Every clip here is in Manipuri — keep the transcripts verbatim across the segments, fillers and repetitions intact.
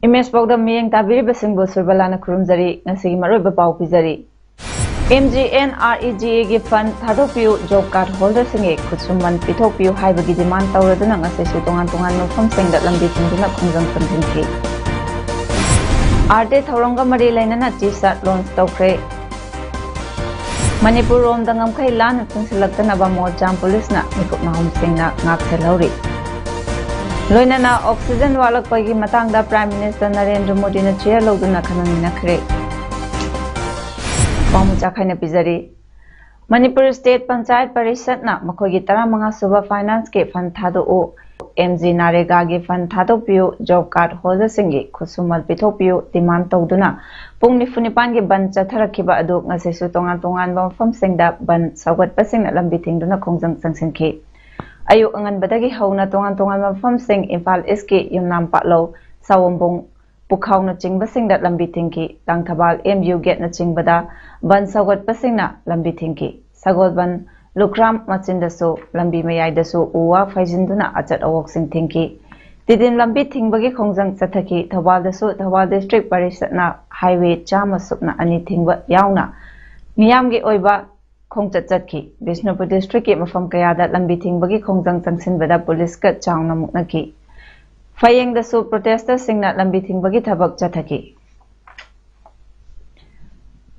ꯏꯃꯦꯖ ꯄꯥꯎꯗꯝ ꯃꯤꯠꯌꯦꯡ ꯇꯥꯕꯤꯔꯤꯕꯁꯤꯡꯕꯨ ꯁꯨꯔꯕꯂꯥꯅ ꯈꯨꯔꯨꯝꯖꯔꯤ꯫ ꯉꯁꯤꯒꯤ ꯃꯔꯨꯑꯣꯏꯕ ꯄꯥꯎ ꯄꯤꯖꯔꯤ꯫ M G N R E G ꯑꯦꯒꯤ ꯐꯟ ꯊꯥꯗꯣꯛꯄꯤꯌꯨ, ꯖꯣꯕ ꯀꯥꯔꯗ ꯍꯣꯜꯗꯔꯁꯤꯡꯒꯤ ꯈꯨꯠꯁꯨꯃꯟ ꯄꯤꯊꯣꯛꯄꯤꯌꯨ ꯍꯥꯏꯕꯒꯤ ꯗꯤꯃꯥꯟ ꯇꯧꯔꯗꯨꯅ ꯉꯁꯤꯁꯨ ꯇꯣꯉꯥꯟ ꯇꯣꯉꯥꯟꯕ ꯃꯐꯝꯁꯤꯡꯗ ꯂꯝꯕꯤ ꯊꯤꯡꯗꯨꯅ ꯈꯣꯡꯖꯪ ꯆꯪꯁꯤꯟꯈꯤ꯫ ꯑꯥꯔ ꯗꯦ ꯊꯧꯔꯝꯒ ꯃꯔꯤ ꯂꯩꯅꯅ ꯇꯤ ꯁꯥꯔꯠ ꯂꯣꯟꯆ ꯇꯧꯈ꯭ꯔꯦ꯫ ꯃꯅꯤꯄꯨꯔ ꯔꯣꯝꯗ ꯉꯝꯈꯩ ꯂꯥꯟꯅ ꯆꯪꯁꯤꯜꯂꯛꯇꯅꯕ ꯃꯣꯔꯆꯥꯝ ꯄꯨꯂꯤꯁꯅ ꯃꯤꯀꯨꯞ ꯅꯥꯍꯨꯝꯁꯤꯡꯅ ꯉꯥꯛꯁꯦꯜꯍꯧꯔꯤ꯫ ꯂꯣꯏꯅꯅ ꯑꯣꯛꯁꯤꯖꯦꯟ ꯋꯥꯠꯂꯛꯄꯒꯤ ꯃꯇꯥꯡꯗ ꯄ꯭ꯔꯥꯏꯝ ꯃꯤꯅꯤꯁꯇꯔ ꯅꯔꯦꯟꯗ꯭ꯔ ꯃꯣꯗꯤꯅ ꯆꯦꯌꯔ ꯂꯧꯗꯨꯅ ꯈꯟꯅ ꯅꯩꯅꯈ꯭ꯔꯦ꯫ ꯄꯥꯎꯃꯤ ꯆꯥꯈꯥꯏꯅ ꯄꯤꯖꯔꯤ꯫ ꯃꯅꯤꯄꯨꯔ ꯁ꯭ꯇꯦꯠ ꯄꯟꯆꯥꯌꯠ ꯄꯔꯤꯁꯠꯅ ꯃꯈꯣꯏꯒꯤ ꯇꯔꯥꯃꯉꯥ ꯁꯨꯕ ꯐꯥꯏꯅꯥꯟꯁꯀꯤ ꯐꯟ ꯊꯥꯗꯣꯛꯎ, ꯑꯦꯝ ꯖꯤ ꯅꯔꯦꯒꯥꯒꯤ ꯐꯟ ꯊꯥꯗꯣꯛꯄꯤꯌꯨ, ꯖꯣꯕ ꯀꯥꯔꯗ ꯍꯣꯜꯗꯔꯁꯤꯡꯒꯤ ꯈꯨꯠꯁꯨꯃꯜ ꯄꯤꯊꯣꯛꯄꯤꯌꯨ ꯗꯤꯃꯥꯟ ꯇꯧꯗꯨꯅ ꯄꯨꯡ ꯅꯤꯐꯨ ꯅꯤꯄꯥꯟꯒꯤ ꯕꯟ ꯆꯠꯊꯔꯛꯈꯤꯕ ꯑꯗꯨ ꯉꯁꯤꯁꯨ ꯇꯣꯉꯥꯟ ꯇꯣꯉꯥꯟꯕ ꯃꯐꯝꯁꯤꯡꯗ ꯕꯟ ꯁꯧꯒꯠꯄꯁꯤꯡꯅ ꯂꯝꯕꯤ ꯊꯤꯡꯗꯨꯅ ꯈꯣꯡꯖꯪ ꯆꯪꯁꯤꯟꯈꯤ꯫ ꯑꯌꯨꯛ ꯑꯉꯟꯕꯗꯒꯤ ꯍꯧꯅ ꯇꯣꯉꯥꯟ ꯇꯣꯉꯥꯟꯕ ꯃꯐꯝꯁꯤꯡ, ꯏꯝꯐꯥꯜ ꯏꯁꯀꯤ ꯌꯨꯝꯅꯥꯝ ꯄꯥꯠꯂꯧ, ꯁꯥꯋꯣꯝꯕꯨꯡ, ꯄꯨꯈꯥꯎꯅꯆꯤꯡꯕꯁꯤꯡꯗ ꯂꯝꯕꯤ ꯊꯤꯡꯈꯤ꯫ ꯂꯥꯡꯊꯕꯥꯜ ꯑꯦꯝ ꯌꯨ ꯒꯦꯠꯅꯆꯤꯡꯕꯗ ꯕꯟ ꯁꯧꯒꯠꯄꯁꯤꯡꯅ ꯂꯝꯕꯤ ꯊꯤꯡꯈꯤ꯫ ꯁꯒꯣꯜꯕꯟ, ꯂꯨꯈ꯭ꯔꯥꯝ ꯃꯆꯤꯟꯗꯁꯨ ꯂꯝꯕꯤ ꯃꯌꯥꯏꯗꯁꯨ ꯎ ꯋꯥ ꯐꯩꯖꯤꯟꯗꯨꯅ ꯑꯆꯠ ꯑꯋꯣꯛꯁꯤꯡ ꯊꯤꯡꯈꯤ꯫ ꯇꯤꯗꯤꯝ ꯂꯝꯕꯤ ꯊꯤꯡꯕꯒꯤ ꯈꯣꯡꯖꯪ ꯆꯠꯊꯈꯤ꯫ ꯊꯧꯕꯥꯜꯗꯁꯨ ꯊꯧꯕꯥꯜ ꯗꯤꯁꯇ꯭ꯔꯤꯛ ꯄꯔꯤꯁꯠꯅ ꯍꯥꯏꯋꯦ ꯆꯥꯝꯃ ꯁꯨꯞꯅ ꯑꯅꯤ ꯊꯤꯡꯕ ꯌꯥꯎꯅ ꯃꯤꯌꯥꯝꯒꯤ ꯑꯣꯏꯕ ꯈꯣꯡꯆꯠ ꯆꯠꯈꯤ꯫ ꯕꯤꯁꯅꯨꯄꯨꯔ ꯗꯤꯁꯇ꯭ꯔꯤꯛꯀꯤ ꯃꯐꯝ ꯀꯌꯥꯗ ꯂꯝꯕꯤ ꯊꯤꯡꯕꯒꯤ ꯈꯣꯡꯖꯪ ꯆꯪꯁꯤꯟꯕꯗ ꯄꯨꯂꯤꯁꯀ ꯆꯥꯎꯅ ꯃꯨꯛꯅꯈꯤ꯫ ꯐꯌꯦꯡꯗꯁꯨ ꯄ꯭ꯔꯣꯇꯦꯁꯇꯔꯁꯤꯡꯅ ꯂꯝꯕꯤ ꯊꯤꯡꯕꯒꯤ ꯊꯕꯛ ꯆꯠꯊꯈꯤ꯫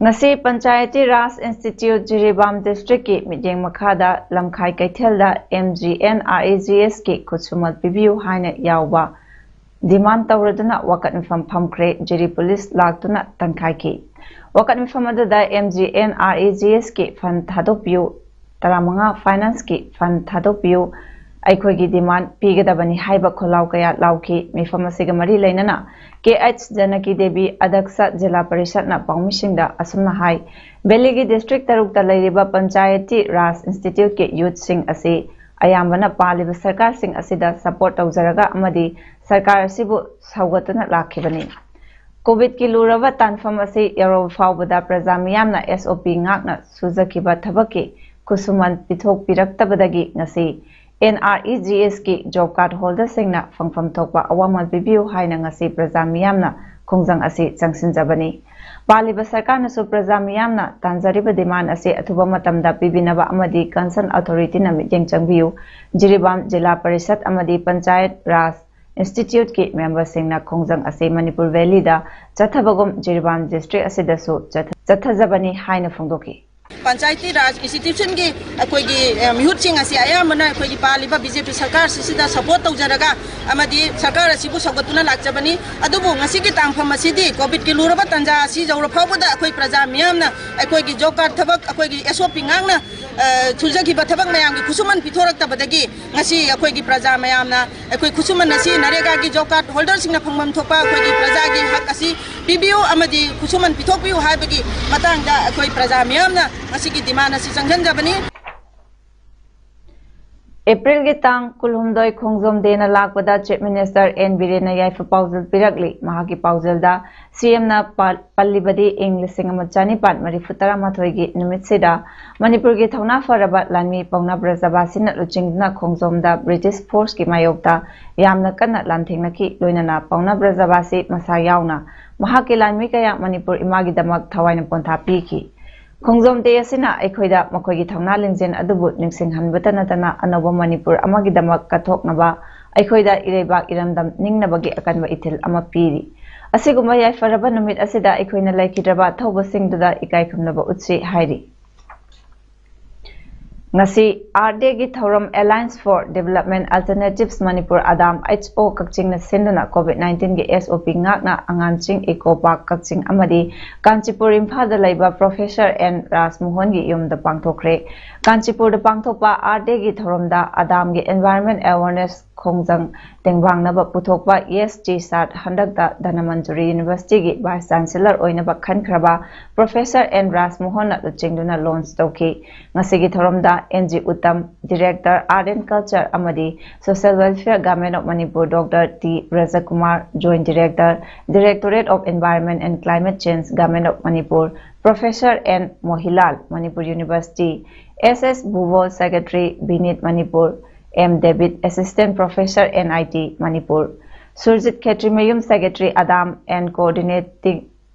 ꯉꯁꯤ ꯄꯟꯆꯥꯌꯇꯤ ꯔꯥꯖ ꯏꯟꯁꯇꯤꯇ꯭ꯌꯨꯠ ꯖꯤꯔꯤꯕꯥꯝ ꯗꯤꯁꯇ꯭ꯔꯤꯛꯀꯤ ꯃꯤꯠꯌꯦꯡ ꯃꯈꯥꯗ ꯂꯝꯈꯥꯏ ꯀꯩꯊꯦꯜꯗ M G N R E G ꯑꯦꯁꯀꯤ ꯈꯨꯠꯁꯨꯃꯜ ꯄꯤꯕꯤꯌꯨ ꯍꯥꯏꯅ ꯌꯥꯎꯕ ꯗꯤꯃꯥꯟ ꯇꯧꯔꯗꯨꯅ ꯋꯥꯀꯠ ꯃꯤꯐꯝ ꯐꯝꯈ꯭ꯔꯦ꯫ ꯖꯤꯔꯤ ꯄꯨꯂꯤꯁ ꯂꯥꯛꯇꯨꯅ ꯇꯪꯈꯥꯏꯈꯤ꯫ ꯋꯥꯀꯠ ꯃꯤꯐꯝ ꯑꯗꯨꯗ M G N R E G ꯑꯦꯁꯀꯤ ꯐꯟ ꯊꯥꯗꯣꯛꯄꯤꯌꯨ, ꯇꯔꯥꯃꯉꯥ ꯐꯥꯏꯅꯥꯟꯁꯀꯤ ꯐꯟ ꯊꯥꯗꯣꯛꯄꯤꯌꯨ, ꯑꯩꯈꯣꯏꯒꯤ ꯗꯤꯃꯥꯟ ꯄꯤꯒꯗꯕꯅꯤ ꯍꯥꯏꯕ ꯈꯣꯜꯂꯥꯎ ꯀꯌꯥ ꯂꯥꯎꯈꯤ꯫ ꯃꯤꯐꯝ ꯑꯁꯤꯒ ꯃꯔꯤ ꯂꯩꯅꯅ ꯀꯦ ꯑꯩꯆ ꯖꯅꯀꯤ ꯗꯦꯕꯤ, ꯑꯗꯛꯁ ꯖꯤꯂꯥ ꯄꯔꯤꯁꯠꯅ ꯄꯥꯎꯃꯤꯁꯤꯡꯗ ꯑꯁꯨꯝꯅ ꯍꯥꯏ, ꯚꯦꯂꯤꯒꯤ ꯗꯤꯁꯇ꯭ꯔꯤꯛ ꯇꯔꯨꯛꯇ ꯂꯩꯔꯤꯕ ꯄꯟꯆꯥꯌꯇꯤ ꯔꯥꯖ ꯏꯟꯁꯇꯤꯇ꯭ꯌꯨꯠꯀꯤ ꯌꯨꯠꯁꯤꯡ ꯑꯁꯤ ꯑꯌꯥꯝꯕꯅ ꯄꯥꯜꯂꯤꯕ ꯁꯔꯀꯥꯔꯁꯤꯡ ꯑꯁꯤꯗ ꯁꯄꯣꯔꯠ ꯇꯧꯖꯔꯒ ꯑꯃꯗꯤ ꯁꯔꯀꯥꯔ ꯑꯁꯤꯕꯨ ꯁꯧꯒꯠꯇꯨꯅ ꯂꯥꯛꯈꯤꯕꯅꯤ꯫ ꯀꯣꯚꯤꯗꯀꯤ ꯂꯨꯔꯕ ꯇꯥꯟꯐꯝ ꯑꯁꯤ ꯌꯧꯔꯕ ꯐꯥꯎꯕꯗ ꯄ꯭ꯔꯖꯥ ꯃꯤꯌꯥꯝꯅ ꯑꯦꯁ ꯑꯣ ꯄꯤ ꯉꯥꯛꯅ ꯁꯨꯖꯈꯤꯕ ꯊꯕꯛꯀꯤ ꯈꯨꯠꯁꯨꯃꯟ ꯄꯤꯊꯣꯛꯄꯤꯔꯛꯇꯕꯗꯒꯤ ꯉꯁꯤ ꯑꯦꯟ ꯑꯥꯔ ꯏ ꯖꯤ ꯑꯦꯁꯀꯤ ꯖꯣꯕ ꯀꯥꯔꯗ ꯍꯣꯜꯗꯔꯁꯤꯡꯅ ꯐꯪꯐꯝ ꯊꯣꯛꯄ ꯑꯋꯥꯃꯜ ꯄꯤꯕꯤꯌꯨ ꯍꯥꯏꯅ ꯉꯁꯤ ꯄ꯭ꯔꯖꯥ ꯃꯤꯌꯥꯝꯅ ꯈꯣꯡꯖꯪ ꯑꯁꯤ ꯆꯪꯁꯤꯟꯖꯕꯅꯤ꯫ ꯄꯥꯜꯂꯤꯕ ꯁꯔꯀꯥꯔꯅꯁꯨ ꯄ꯭ꯔꯖꯥ ꯃꯤꯌꯥꯝꯅ ꯇꯥꯟꯖꯔꯤꯕ ꯗꯤꯃꯥꯟ ꯑꯁꯤ ꯑꯊꯨꯕ ꯃꯇꯝꯗ ꯄꯤꯕꯤꯅꯕ ꯑꯃꯗꯤ ꯀꯟꯁꯔꯟ ꯑꯣꯊꯣꯔꯤꯇꯤꯅ ꯃꯤꯠꯌꯦꯡ ꯆꯪꯕꯤꯌꯨ꯫ ꯖꯤꯔꯤꯕꯥꯝ ꯖꯤꯂꯥ ꯄꯔꯤꯁꯠ ꯑꯃꯗꯤ ꯄꯟꯆꯥꯌꯠ ꯔꯥꯖ ꯏꯟꯁꯇꯤꯇ꯭ꯌꯨꯠꯀꯤ ꯃꯦꯝꯕꯔꯁꯤꯡꯅ ꯈꯣꯡꯖꯪ ꯑꯁꯤ ꯃꯅꯤꯄꯨꯔ ꯚꯦꯂꯤꯗ ꯆꯠꯊꯕꯒꯨꯝ ꯖꯤꯔꯤꯕꯥꯝ ꯗꯤꯁꯇ꯭ꯔꯤꯛ ꯑꯁꯤꯗꯁꯨ ꯆꯠꯊ-, ꯆꯠꯊꯖꯕꯅꯤ ꯍꯥꯏꯅ ꯐꯣꯡꯗꯣꯛꯈꯤ꯫ ꯄꯟꯆꯥꯌꯇꯤ ꯔꯥꯖ ꯏꯟꯁꯇꯤꯇ꯭ꯌꯨꯁꯟꯒꯤ ꯑꯩꯈꯣꯏꯒꯤ, ꯑ, ꯃꯤꯍꯨꯠꯁꯤꯡ ꯑꯁꯤ ꯑꯌꯥꯝꯕꯅ ꯑꯩꯈꯣꯏꯒꯤ ꯄꯥꯜꯂꯤꯕ ꯕꯤ ꯖꯦ ꯄꯤ ꯁꯔꯀꯥꯔꯁꯤꯗ ꯁꯄꯣꯔꯠ ꯇꯧꯖꯔꯒ ꯑꯃꯗꯤ ꯁꯔꯀꯥꯔ ꯑꯁꯤꯕꯨ ꯁꯧꯒꯠꯇꯨꯅ ꯂꯥꯛꯆꯕꯅꯤ꯫ ꯑꯗꯨꯕꯨ ꯉꯁꯤꯒꯤ ꯇꯥꯡꯐꯝ ꯑꯁꯤꯗꯤ ꯀꯣꯚꯤꯗꯀꯤ ꯂꯨꯔꯕ ꯇꯥꯟꯖꯥ ꯑꯁꯤ ꯌꯧꯔ ꯐꯥꯎꯕꯗ ꯑꯩꯈꯣꯏ ꯄ꯭ꯔꯖꯥ ꯃꯤꯌꯥꯝꯅ ꯑꯩꯈꯣꯏꯒꯤ ꯖꯣꯕ ꯀꯥꯔꯗ ꯊꯕꯛ, ꯑꯩꯈꯣꯏꯒꯤ ꯑꯦꯁ ꯑꯣ ꯄꯤ ꯉꯥꯛꯅ, ꯑ, ꯁꯨꯖꯈꯤꯕ ꯊꯕꯛ ꯃꯌꯥꯝꯒꯤ ꯈꯨꯠꯁꯨꯃꯟ ꯄꯤꯊꯣꯔꯛꯇꯕꯗꯒꯤ ꯉꯁꯤ ꯑꯩꯈꯣꯏꯒꯤ ꯄ꯭ꯔꯖꯥ ꯃꯌꯥꯝꯅ ꯑꯩꯈꯣꯏ ꯈꯨꯠꯁꯨꯃꯟ ꯑꯁꯤ ꯅꯔꯦꯒꯥꯒꯤ ꯖꯣꯕ ꯀꯥꯔꯗ ꯍꯣꯜꯗꯔꯁꯤꯡꯅ ꯐꯪꯐꯝ ꯊꯣꯛꯄ ꯑꯩꯈꯣꯏꯒꯤ ꯄ꯭ꯔꯖꯥꯒꯤ ꯍꯛ ꯑꯁꯤ ꯄꯤꯕꯤꯌꯨ ꯑꯃꯗꯤ ꯈꯨꯠꯁꯨꯃꯟ ꯄꯤꯊꯣꯛꯄꯤꯌꯨ ꯍꯥꯏꯕꯒꯤ ꯃꯇꯥꯡꯗ ꯑꯩꯈꯣꯏ ꯄ꯭ꯔꯖꯥ ꯃꯤꯌꯥꯝꯅ ꯉꯁꯤꯒꯤ ꯗꯤꯃꯥꯟ ꯑꯁꯤ ꯆꯪꯁꯤꯟꯖꯕꯅꯤ꯫ ꯑꯦꯄ꯭ꯔꯤꯜꯒꯤ ꯇꯥꯡ ꯀꯨꯟꯍꯨꯝꯗꯣꯏ ꯈꯣꯡꯖꯣꯝ ꯗꯦꯅ ꯂꯥꯛꯄꯗ ꯆꯤꯐ ꯃꯤꯅꯤꯁꯇꯔ ꯑꯦꯟ ꯕꯤꯔꯦꯟꯅ ꯌꯥꯏꯐ ꯄꯥꯎꯖꯦꯜ ꯄꯤꯔꯛꯂꯤ꯫ ꯃꯍꯥꯛꯀꯤ ꯄꯥꯎꯖꯦꯜꯗ ꯁꯤ ꯑꯦꯝꯅ ꯄꯥ-, ꯄꯜꯂꯤꯕꯗꯤ ꯏꯪ ꯂꯤꯁꯤꯡ ꯑꯃ ꯆꯅꯤꯄꯥꯟ ꯃꯔꯤꯐꯨ ꯇꯔꯥꯃꯥꯊꯣꯏꯒꯤ ꯅꯨꯃꯤꯠꯁꯤꯗ ꯃꯅꯤꯄꯨꯔꯒꯤ ꯊꯧꯅꯥ ꯐꯔꯕ ꯂꯥꯟꯃꯤ ꯄꯥꯎꯅꯥ ꯕ꯭ꯔꯖꯕꯥꯁꯤꯅ ꯂꯨꯆꯤꯡꯗꯨꯅ ꯈꯣꯡꯖꯣꯝꯗ ꯕ꯭ꯔꯤꯇꯤꯁ ꯐꯣꯔꯁꯀꯤ ꯃꯥꯌꯣꯛꯇ ꯌꯥꯝꯅ ꯀꯟꯅ ꯂꯥꯟꯊꯦꯡꯅꯈꯤ꯫ ꯂꯣꯏꯅꯅ ꯄꯥꯎꯅꯥ ꯕ꯭ꯔꯖꯕꯥꯁꯤ ꯃꯁꯥ ꯌꯥꯎꯅ ꯃꯍꯥꯛꯀꯤ ꯂꯥꯟꯃꯤ ꯀꯌꯥ ꯃꯅꯤꯄꯨꯔ ꯏꯃꯥꯒꯤꯗꯃꯛ ꯊꯋꯥꯏꯅ ꯄꯣꯟꯊꯥ ꯄꯤꯈꯤ꯫ ꯈꯣꯡꯖꯣꯝ ꯗꯦ ꯑꯁꯤꯅ ꯑꯩꯈꯣꯏꯗ ꯃꯈꯣꯏꯒꯤ ꯊꯧꯅꯥ ꯂꯤꯡꯖꯦꯜ ꯑꯗꯨꯕꯨ ꯅꯤꯡꯁꯤꯡꯍꯟꯕꯇ ꯅꯠꯇꯅ ꯑꯅꯧꯕ ꯃꯅꯤꯄꯨꯔ ꯑꯃꯒꯤꯗꯃꯛ ꯀꯠꯊꯣꯛꯅꯕ ꯑꯩꯈꯣꯏꯗ ꯏꯔꯩꯕꯥꯛ ꯏꯔꯝꯗꯝ ꯅꯤꯡꯅꯕꯒꯤ ꯑꯀꯟꯕ ꯏꯊꯤꯜ ꯑꯃ ꯄꯤꯔꯤ꯫ ꯑꯁꯤꯒꯨꯝꯕ ꯌꯥꯏꯐꯔꯕ ꯅꯨꯃꯤꯠ ꯑꯁꯤꯗ ꯑꯩꯈꯣꯏꯅ ꯂꯩꯈꯤꯗ꯭ꯔꯕ ꯑꯊꯧꯕꯁꯤꯡꯗꯨꯗ ꯏꯀꯥꯏ ꯈꯨꯝꯅꯕ ꯎꯠꯁꯤ ꯍꯥꯏꯔꯤ꯫ ꯉꯁꯤ Earth Dayꯒꯤ ꯊꯧꯔꯝ Alliance for Development Alternatives Manipur, ADAM H O ꯀꯛꯆꯤꯡꯅ ꯁꯤꯟꯗꯨꯅ COVID nineteen ꯒꯤ S O P ꯉꯥꯛꯅ ꯑꯉꯥꯟꯆꯤꯡ Eco Park ꯀꯛꯆꯤꯡ ꯑꯃꯗꯤ ꯀꯥꯟꯆꯤꯄꯨꯔ ꯏꯝꯐꯥꯜꯗ ꯂꯩꯕ Professor N ꯔꯥꯖꯃꯣꯍꯟꯒꯤ ꯌꯨꯝꯗ ꯄꯥꯡꯊꯣꯛꯈ꯭ꯔꯦ꯫ ꯀꯥꯟꯆꯤꯄꯨꯔꯗ ꯄꯥꯡꯊꯣꯛꯄ Earth Dayꯒꯤ ꯊꯧꯔꯝꯗ ADAMꯒꯤ Environment Awareness ꯈꯣꯡꯖꯪ ꯇꯦꯡꯕꯥꯡꯅꯕ ꯄꯨꯊꯣꯛꯄ ESG chart ꯍꯟꯗꯛꯇ ꯙꯅꯃꯟꯖꯨꯔꯤ Universityꯒꯤ Vice Chancellor ꯑꯣꯏꯅꯕ ꯈꯟꯈ꯭ꯔꯕ Professor N ꯔꯥꯖꯃꯣꯍꯟꯅ ꯂꯨꯆꯤꯡꯗꯨꯅ launch ꯇꯧꯈꯤ꯫ ꯉꯁꯤꯒꯤ ꯊꯧꯔꯝꯗ N G Uttam, Director Art and Culture ꯑꯃꯗꯤ Social Welfare, Government of Manipur, Doctor T ꯕ꯭ꯔꯖꯀꯨꯃꯥꯔ, Joint Director, Directorate of Environment and Climate Change, Government of Manipur, Professor N ꯃꯣꯍꯤꯂꯥꯜ, Manipur University, S S ꯕꯨꯕꯣꯜ, Secretary, BNEET Manipur, M David, Assistant Professor, N I T Manipur, Surjit Khetrimayum, Secretary, ADAM and Coordinating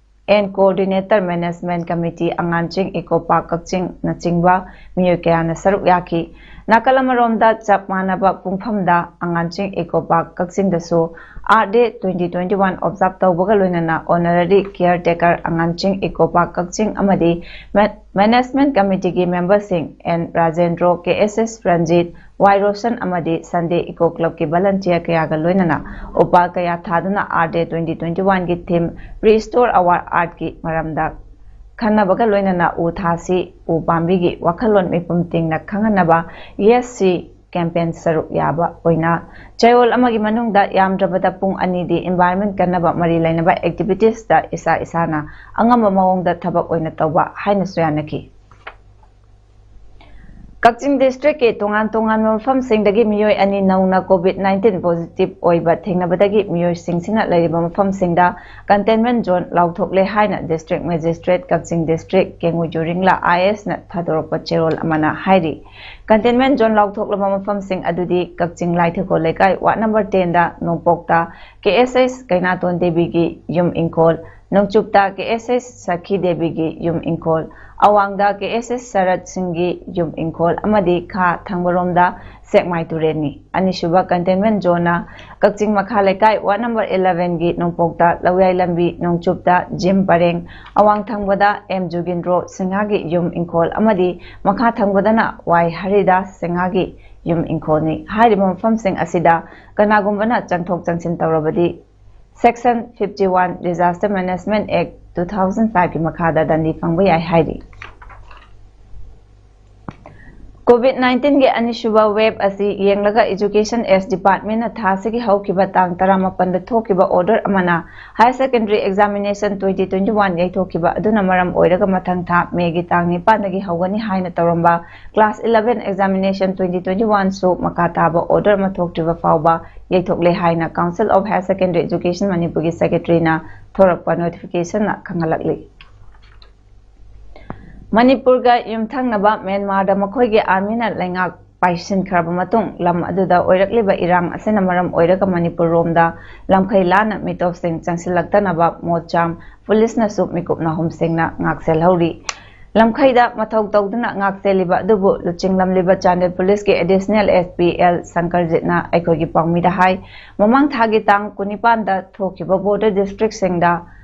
and Coordinator, Management Committee, ꯑꯉꯥꯟꯆꯤꯡ Eco Park ꯀꯛꯆꯤꯡꯅꯆꯤꯡꯕ ꯃꯤꯑꯣꯏ ꯀꯌꯥꯅ ꯁꯔꯨꯛ ꯌꯥꯈꯤ꯫ ꯅꯥꯀꯜ ꯑꯃꯔꯣꯝꯗ, ꯆꯞ ꯃꯥꯟꯅꯕ ꯄꯨꯡꯐꯝꯗ ꯑꯉꯥꯟꯆꯤꯡ Eco Park ꯀꯛꯆꯤꯡꯗꯁꯨ Earth Day twenty twenty-one observe ꯇꯧꯕꯒ ꯂꯣꯏꯅꯅ Honorary Caretaker ꯑꯉꯥꯟꯆꯤꯡ Eco Park ꯀꯛꯆꯤꯡ ꯑꯃꯗꯤ Ma-, Management Committeeꯒꯤ memberꯁꯤꯡ N Rajendro, K S S Ranjit, Y Roshan ꯑꯃꯗꯤ Sunday Eco Clubꯀꯤ volunteer ꯀꯌꯥꯒ ꯂꯣꯏꯅꯅ ꯎꯄꯥꯜ ꯀꯌꯥ ꯊꯥꯗꯨꯅ Earth Day twenty twenty-oneꯒꯤ theme Restore Our Earthꯀꯤ ꯃꯔꯝꯗ ꯈꯟꯅꯕꯒ ꯂꯣꯏꯅꯅ ꯎ ꯊꯥꯁꯤ, ꯎ ꯄꯥꯝꯕꯤꯒꯤ ꯋꯥꯈꯜꯂꯣꯟ ꯃꯤꯄꯨꯝ ꯇꯤꯡꯅ ꯈꯪꯍꯟꯅꯕ Yes See campaign ꯁꯔꯨꯛ ꯌꯥꯕ ꯑꯣꯏꯅ ꯆꯌꯣꯜ ꯑꯃꯒꯤ ꯃꯅꯨꯡꯗ ꯌꯥꯝꯗ꯭ꯔꯕꯗ ꯄꯨꯡ ꯑꯅꯤꯗꯤ environment ꯀꯟꯅꯕ ꯃꯔꯤ ꯂꯩꯅꯕ activitiesꯇ ꯏꯁꯥ ꯏꯁꯥꯅ ꯑꯉꯝꯕ ꯃꯑꯣꯡꯗ ꯊꯕꯛ ꯑꯣꯏꯅ ꯇꯧꯕ ꯍꯥꯏꯅꯁꯨ ꯌꯥꯅꯈꯤ꯫ ꯀꯛꯆꯤꯡ districtꯀꯤ ꯇꯣꯉꯥꯟ ꯇꯣꯉꯥꯟꯕ ꯃꯐꯝꯁꯤꯡꯗꯒꯤ ꯃꯤꯑꯣꯏ ꯑꯅꯤ ꯅꯧꯅ COVID nineteen positive ꯑꯣꯏꯕ ꯊꯦꯡꯅꯕꯗꯒꯤ ꯃꯤꯑꯣꯏꯁꯤꯡꯁꯤꯅ ꯂꯩꯔꯤꯕ ꯃꯐꯝꯁꯤꯡꯗ containment zone ꯂꯥꯎꯊꯣꯛꯂꯦ ꯍꯥꯏꯅ District Magistrate, Kakching district, ꯀꯦꯡꯉꯨ ꯖꯨꯔꯤꯡꯂꯥ I A S ꯅ ꯊꯥꯗꯣꯔꯛꯄ ꯆꯦꯔꯣꯜ ꯑꯃꯅ ꯍꯥꯏꯔꯤ꯫ Containment zone ꯂꯥꯎꯊꯣꯛꯂꯕ ꯃꯐꯝꯁꯤꯡ ꯑꯗꯨꯗꯤ ꯀꯛꯆꯤꯡ ꯂꯥꯏꯊꯤꯈꯣ ꯂꯩꯀꯥꯏ, ward number tenꯗ ꯅꯣꯡꯄꯣꯛꯇ K S H ꯀꯩꯅꯥꯇꯣꯟ ꯗꯦꯕꯤꯒꯤ ꯌꯨꯝ ꯏꯪꯈꯣꯜ, ꯅꯣꯡꯆꯨꯞꯇ ꯀꯦ ꯑꯦꯁ ꯑꯦꯁ ꯁꯈꯤ ꯗꯦꯕꯤꯒꯤ ꯌꯨꯝ ꯏꯪꯈꯣꯜ, ꯑꯋꯥꯡꯗ ꯀꯦ ꯑꯦꯁ ꯑꯦꯁ ꯁꯔꯠ ꯁꯤꯡꯒꯤ ꯌꯨꯝ ꯏꯪꯈꯣꯜ ꯑꯃꯗꯤ ꯈꯥ ꯊꯪꯕꯔꯣꯝꯗ ꯁꯦꯛꯃꯥꯏ ꯇꯨꯔꯦꯜꯅꯤ꯫ ꯑꯅꯤꯁꯨꯕ containment zoneꯅ ꯀꯛꯆꯤꯡ ꯃꯈꯥ ꯂꯩꯀꯥꯏ ward number elevenꯒꯤ ꯅꯣꯡꯄꯣꯛꯇ ꯂꯧꯌꯥꯏ ꯂꯝꯕꯤ, ꯅꯣꯡꯆꯨꯞꯇ ꯖꯤꯝ ꯄꯔꯦꯡ, ꯑꯋꯥꯡ ꯊꯪꯕꯗ ꯑꯦꯝ ꯖꯨꯒꯤꯟꯗ꯭ꯔꯣ ꯁꯤꯡꯍꯥꯒꯤ ꯌꯨꯝ ꯏꯪꯈꯣꯜ ꯑꯃꯗꯤ ꯃꯈꯥ ꯊꯪꯕꯗꯅ ꯋꯥꯏ ꯍꯔꯤꯗꯥꯁ ꯁꯤꯡꯍꯥꯒꯤ ꯌꯨꯝ ꯏꯪꯈꯣꯜꯅꯤ꯫ ꯍꯥꯏꯔꯤꯕ ꯃꯐꯝꯁꯤꯡ ꯑꯁꯤꯗ ꯀꯅꯥꯒꯨꯝꯕꯅ ꯆꯪꯊꯣꯛ ꯆꯪꯁꯤꯟ ꯇꯧꯔꯕꯗꯤ Section fifty one Disaster Management Act two thousand fiveꯀꯤ ꯃꯈꯥꯗ ꯗꯟꯗꯤ ꯐꯪꯕ ꯌꯥꯏ ꯍꯥꯏꯔꯤ꯫ COVID nineteenꯒꯤ ꯑꯅꯤꯁꯨꯕ wave ꯑꯁꯤ ꯌꯦꯡꯂꯒ Education S Departmentꯅ ꯊꯥ ꯑꯁꯤꯒꯤ ꯍꯧꯈꯤꯕ ꯇꯥꯡ ꯇꯔꯥꯃꯥꯄꯟꯗ ꯊꯣꯛꯈꯤꯕ order ꯑꯃꯅ Higher Secondary Examination twenty twenty-one ꯌꯩꯊꯣꯛꯈꯤꯕ ꯑꯗꯨꯅ ꯃꯔꯝ ꯑꯣꯏꯔꯒ ꯃꯊꯪ ꯊꯥ Mayꯒꯤ ꯇꯥꯡ ꯅꯤꯄꯥꯟꯗꯒꯤ ꯍꯧꯒꯅꯤ ꯍꯥꯏꯅ ꯇꯧꯔꯝꯕ Class eleven Examination twenty twenty-one ꯁꯨ ꯃꯈꯥ ꯇꯥꯕ order ꯑꯃ ꯊꯣꯛꯇ꯭ꯔꯤꯕ ꯐꯥꯎꯕ ꯌꯩꯊꯣꯛꯂꯦ ꯍꯥꯏꯅ Council of Higher Secondary Education Manipurꯒꯤ Secretaryꯅ ꯊꯣꯔꯛꯄ notificationꯅ ꯈꯪꯍꯜꯂꯛꯂꯤ꯫ ꯃꯅꯤꯄꯨꯔꯒ ꯌꯨꯝꯊꯪꯅꯕ ꯃ꯭ꯌꯥꯟꯃꯥꯔꯗ ꯃꯈꯣꯏꯒꯤ armyꯅ ꯂꯩꯉꯥꯛ ꯄꯥꯏꯁꯤꯟꯈ꯭ꯔꯕ ꯃꯇꯨꯡ ꯂꯝ ꯑꯗꯨꯗ ꯑꯣꯏꯔꯛꯂꯤꯕ ꯏꯔꯥꯡ ꯑꯁꯤꯅ ꯃꯔꯝ ꯑꯣꯏꯔꯒ ꯃꯅꯤꯄꯨꯔ ꯔꯣꯝꯗ ꯂꯝꯈꯩ ꯂꯥꯟꯅ ꯃꯤꯇꯣꯞꯁꯤꯡ ꯆꯪꯁꯤꯜꯂꯛꯇꯅꯕ ꯃꯣꯠꯆꯥꯝ ꯄꯨꯂꯤꯁꯅꯁꯨ ꯃꯤꯀꯨꯞ ꯅꯥꯍꯨꯝꯁꯤꯡꯅ ꯉꯥꯛꯁꯦꯜꯍꯧꯔꯤ꯫ ꯂꯝꯈꯩꯗ ꯃꯊꯧ ꯇꯧꯗꯨꯅ ꯉꯥꯛꯁꯦꯜꯂꯤꯕ ꯑꯗꯨꯕꯨ ꯂꯨꯆꯤꯡꯂꯝꯂꯤꯕ ꯆꯥꯟꯗꯦꯜ ꯄꯨꯂꯤꯁꯀꯤ Additional S P L ꯁꯪꯀꯔꯖꯤꯠꯅ ꯑꯩꯈꯣꯏꯒꯤ ꯄꯥꯎꯃꯤꯗ ꯍꯥꯏ, ꯃꯃꯥꯡ ꯊꯥꯒꯤ ꯇꯥꯡ ꯀꯨꯟꯅꯤꯄꯥꯟꯗ ꯊꯣꯛꯈꯤꯕ border districtꯁꯤꯡꯗ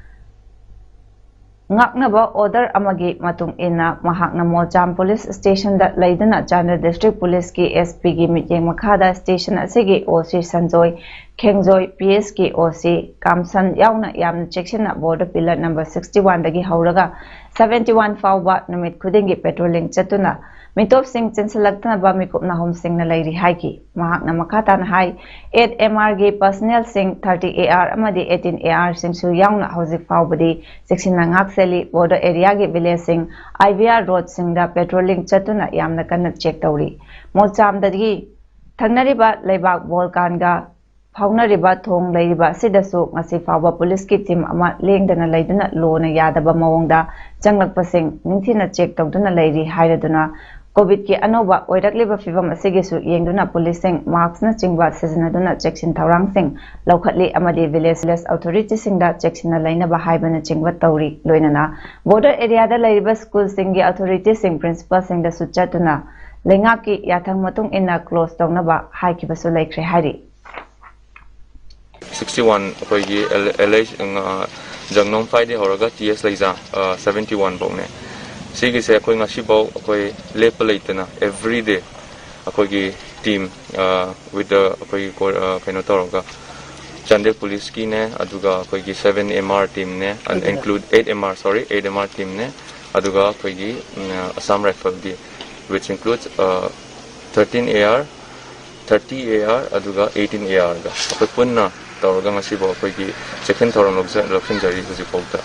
ꯉꯥꯛꯅꯕ order ꯑꯃꯒꯤ ꯃꯇꯨꯡ ꯏꯟꯅ ꯃꯍꯥꯛꯅ ꯃꯣꯆꯥꯝ police stationꯗ ꯂꯩꯗꯨꯅ ꯆꯥꯟꯗꯦꯜ district policeꯀꯤ S Pꯒꯤ ꯃꯤꯠꯌꯦꯡ ꯃꯈꯥꯗ station ꯑꯁꯤꯒꯤ O C Sanjoy, ꯈꯦꯡꯖꯣꯏ, P Sꯀꯤ O C ꯀꯥꯝꯁꯟ ꯌꯥꯎꯅ ꯌꯥꯝꯅ ꯆꯦꯛꯁꯤꯟꯅ border pillar number sixty oneꯗꯒꯤ ꯍꯧꯔꯒ seventy one ꯐꯥꯎꯕ ꯅꯨꯃꯤꯠ ꯈꯨꯗꯤꯡꯒꯤ patrolling ꯆꯠꯇꯨꯅ ꯃꯤꯇꯣꯞꯁꯤꯡ ꯆꯦꯟꯁꯤꯜꯂꯛꯇꯅꯕ ꯃꯤꯀꯨꯞ ꯅꯥꯍꯨꯝꯁꯤꯡꯅ ꯂꯩꯔꯤ ꯍꯥꯏꯈꯤ꯫ ꯃꯍꯥꯛꯅ ꯃꯈꯥ ꯇꯥꯅ ꯍꯥꯏ, eight M Rꯒꯤ personnelꯁꯤꯡ thirty A R ꯑꯃꯗꯤ eighteen A Rꯁꯤꯡꯁꯨ ꯌꯥꯎꯅ ꯍꯧꯖꯤꯛ ꯐꯥꯎꯕꯗꯤ ꯆꯦꯛꯁꯤꯟꯅ ꯉꯥꯛꯁꯦꯜꯂꯤ꯫ Border areaꯒꯤ villageꯁꯤꯡ, I V R roadꯁꯤꯡꯗ patrolling ꯆꯠꯇꯨꯅ ꯌꯥꯝꯅ ꯀꯟꯅ check ꯇꯧꯔꯤ꯫ ꯃꯣꯜꯆꯥꯝꯗꯒꯤ ꯊꯪꯅꯔꯤꯕ ꯂꯩꯕꯥꯛ ꯕꯣꯜꯀꯥꯟꯒ ꯐꯥꯎꯅꯔꯤꯕ ꯊꯣꯡ ꯂꯩꯔꯤꯕ ꯑꯁꯤꯗꯁꯨ ꯉꯁꯤ ꯐꯥꯎꯕ ꯄꯨꯂꯤꯁꯀꯤ team ꯑꯃ ꯂꯦꯡꯗꯅ ꯂꯩꯗꯨꯅ ꯂꯣꯅ ꯌꯥꯗꯕ ꯃꯑꯣꯡꯗ ꯆꯪꯂꯛꯄꯁꯤꯡ ꯅꯤꯡꯊꯤꯅ check ꯇꯧꯗꯨꯅ ꯂꯩꯔꯤ ꯍꯥꯏꯔꯗꯨꯅ ꯀꯣꯚꯤꯗꯀꯤ ꯑꯅꯧꯕ ꯑꯣꯏꯔꯛꯂꯤꯕ ꯐꯤꯚꯝ ꯑꯁꯤꯒꯤꯁꯨ ꯌꯦꯡꯗꯨꯅ ꯄꯨꯂꯤꯁꯁꯤꯡ ꯃꯥꯛꯁꯅꯆꯤꯡꯕ ꯁꯤꯖꯤꯟꯅꯗꯨꯅ ꯆꯦꯛꯁꯤꯟ ꯊꯧꯔꯥꯡꯁꯤꯡ ꯂꯧꯈꯠꯂꯤ ꯑꯃꯗꯤ ꯚꯤꯂꯦꯖ ꯑꯣꯊꯣꯔꯤꯇꯤꯁꯤꯡꯗ ꯆꯦꯛꯁꯤꯟꯅ ꯂꯩꯅꯕ ꯍꯥꯏꯕꯅꯆꯤꯡꯕ ꯇꯧꯔꯤ꯫ ꯂꯣꯏꯅꯅ ꯕꯣꯔꯗꯔ ꯑꯦꯔꯤꯌꯥꯗ ꯂꯩꯔꯤꯕ ꯁ꯭ꯀꯨꯜꯁꯤꯡꯒꯤ ꯑꯣꯊꯣꯔꯤꯇꯤꯁꯤꯡ ꯄ꯭ꯔꯤꯟꯁꯤꯄꯥꯜꯁꯤꯡꯗꯁꯨ ꯆꯠꯇꯨꯅ ꯂꯩꯉꯥꯛꯀꯤ ꯌꯥꯊꯪ ꯃꯇꯨꯡ ꯏꯟꯅ ꯀ꯭ꯂꯣꯖ ꯇꯧꯅꯕ ꯍꯥꯏꯈꯤꯕꯁꯨ ꯂꯩꯈ꯭ꯔꯦ ꯍꯥꯏꯔꯤ꯫ ꯁꯤꯛꯁꯇꯤ ꯋꯥꯟ ꯑꯩꯈꯣꯏꯒꯤ ꯑꯦꯜ ꯑꯩꯆ ꯖꯪꯅꯣꯝ ꯐꯥꯏꯗꯒꯤ ꯍꯧꯔꯒ ꯇꯤ ꯑꯦꯁ ꯂꯩꯖꯥ ꯁꯕꯦꯟꯇꯤ ꯋꯥꯟ ꯐꯥꯎꯅꯦ꯫ ꯁꯤꯒꯤꯁꯦ ꯑꯩꯈꯣꯏ ꯉꯁꯤꯐꯥꯎ ꯑꯩꯈꯣꯏ ꯂꯦꯞꯄ ꯂꯩꯇꯅ ꯑꯦꯚ꯭ꯔꯤ ꯗꯦ ꯑꯩꯈꯣꯏꯒꯤ ꯇꯤꯝ ꯋꯤꯠ ꯑꯩꯈꯣꯏꯒꯤ ꯀꯩꯅꯣ ꯇꯧꯔꯒ ꯆꯥꯟꯗꯦꯜ ꯄꯨꯂꯤꯁꯀꯤꯅꯦ, ꯑꯗꯨꯒ ꯑꯩꯈꯣꯏꯒꯤ ꯁꯕꯦꯟ ꯑꯦꯝ ꯑꯥꯔ ꯇꯤꯝꯅꯦ, include eight M R, sorry, eight M R teamꯅꯦ, ꯑꯗꯨꯒ ꯑꯩꯈꯣꯏꯒꯤ Assam ꯔꯥꯏꯐꯜꯒꯤ, which includes thirteen A R, thirty A R ꯑꯗꯨꯒ eighteen A Rꯒ ꯑꯩꯈꯣꯏ ꯄꯨꯟꯅ ꯇꯧꯔꯒ ꯉꯁꯤꯐꯥꯎ ꯑꯩꯈꯣꯏꯒꯤ ꯆꯦꯛꯁꯤꯟ ꯊꯧꯔꯥꯡ ꯂꯧꯁꯤꯟꯖꯔꯤ ꯍꯧꯖꯤꯛꯐꯥꯎꯗ꯫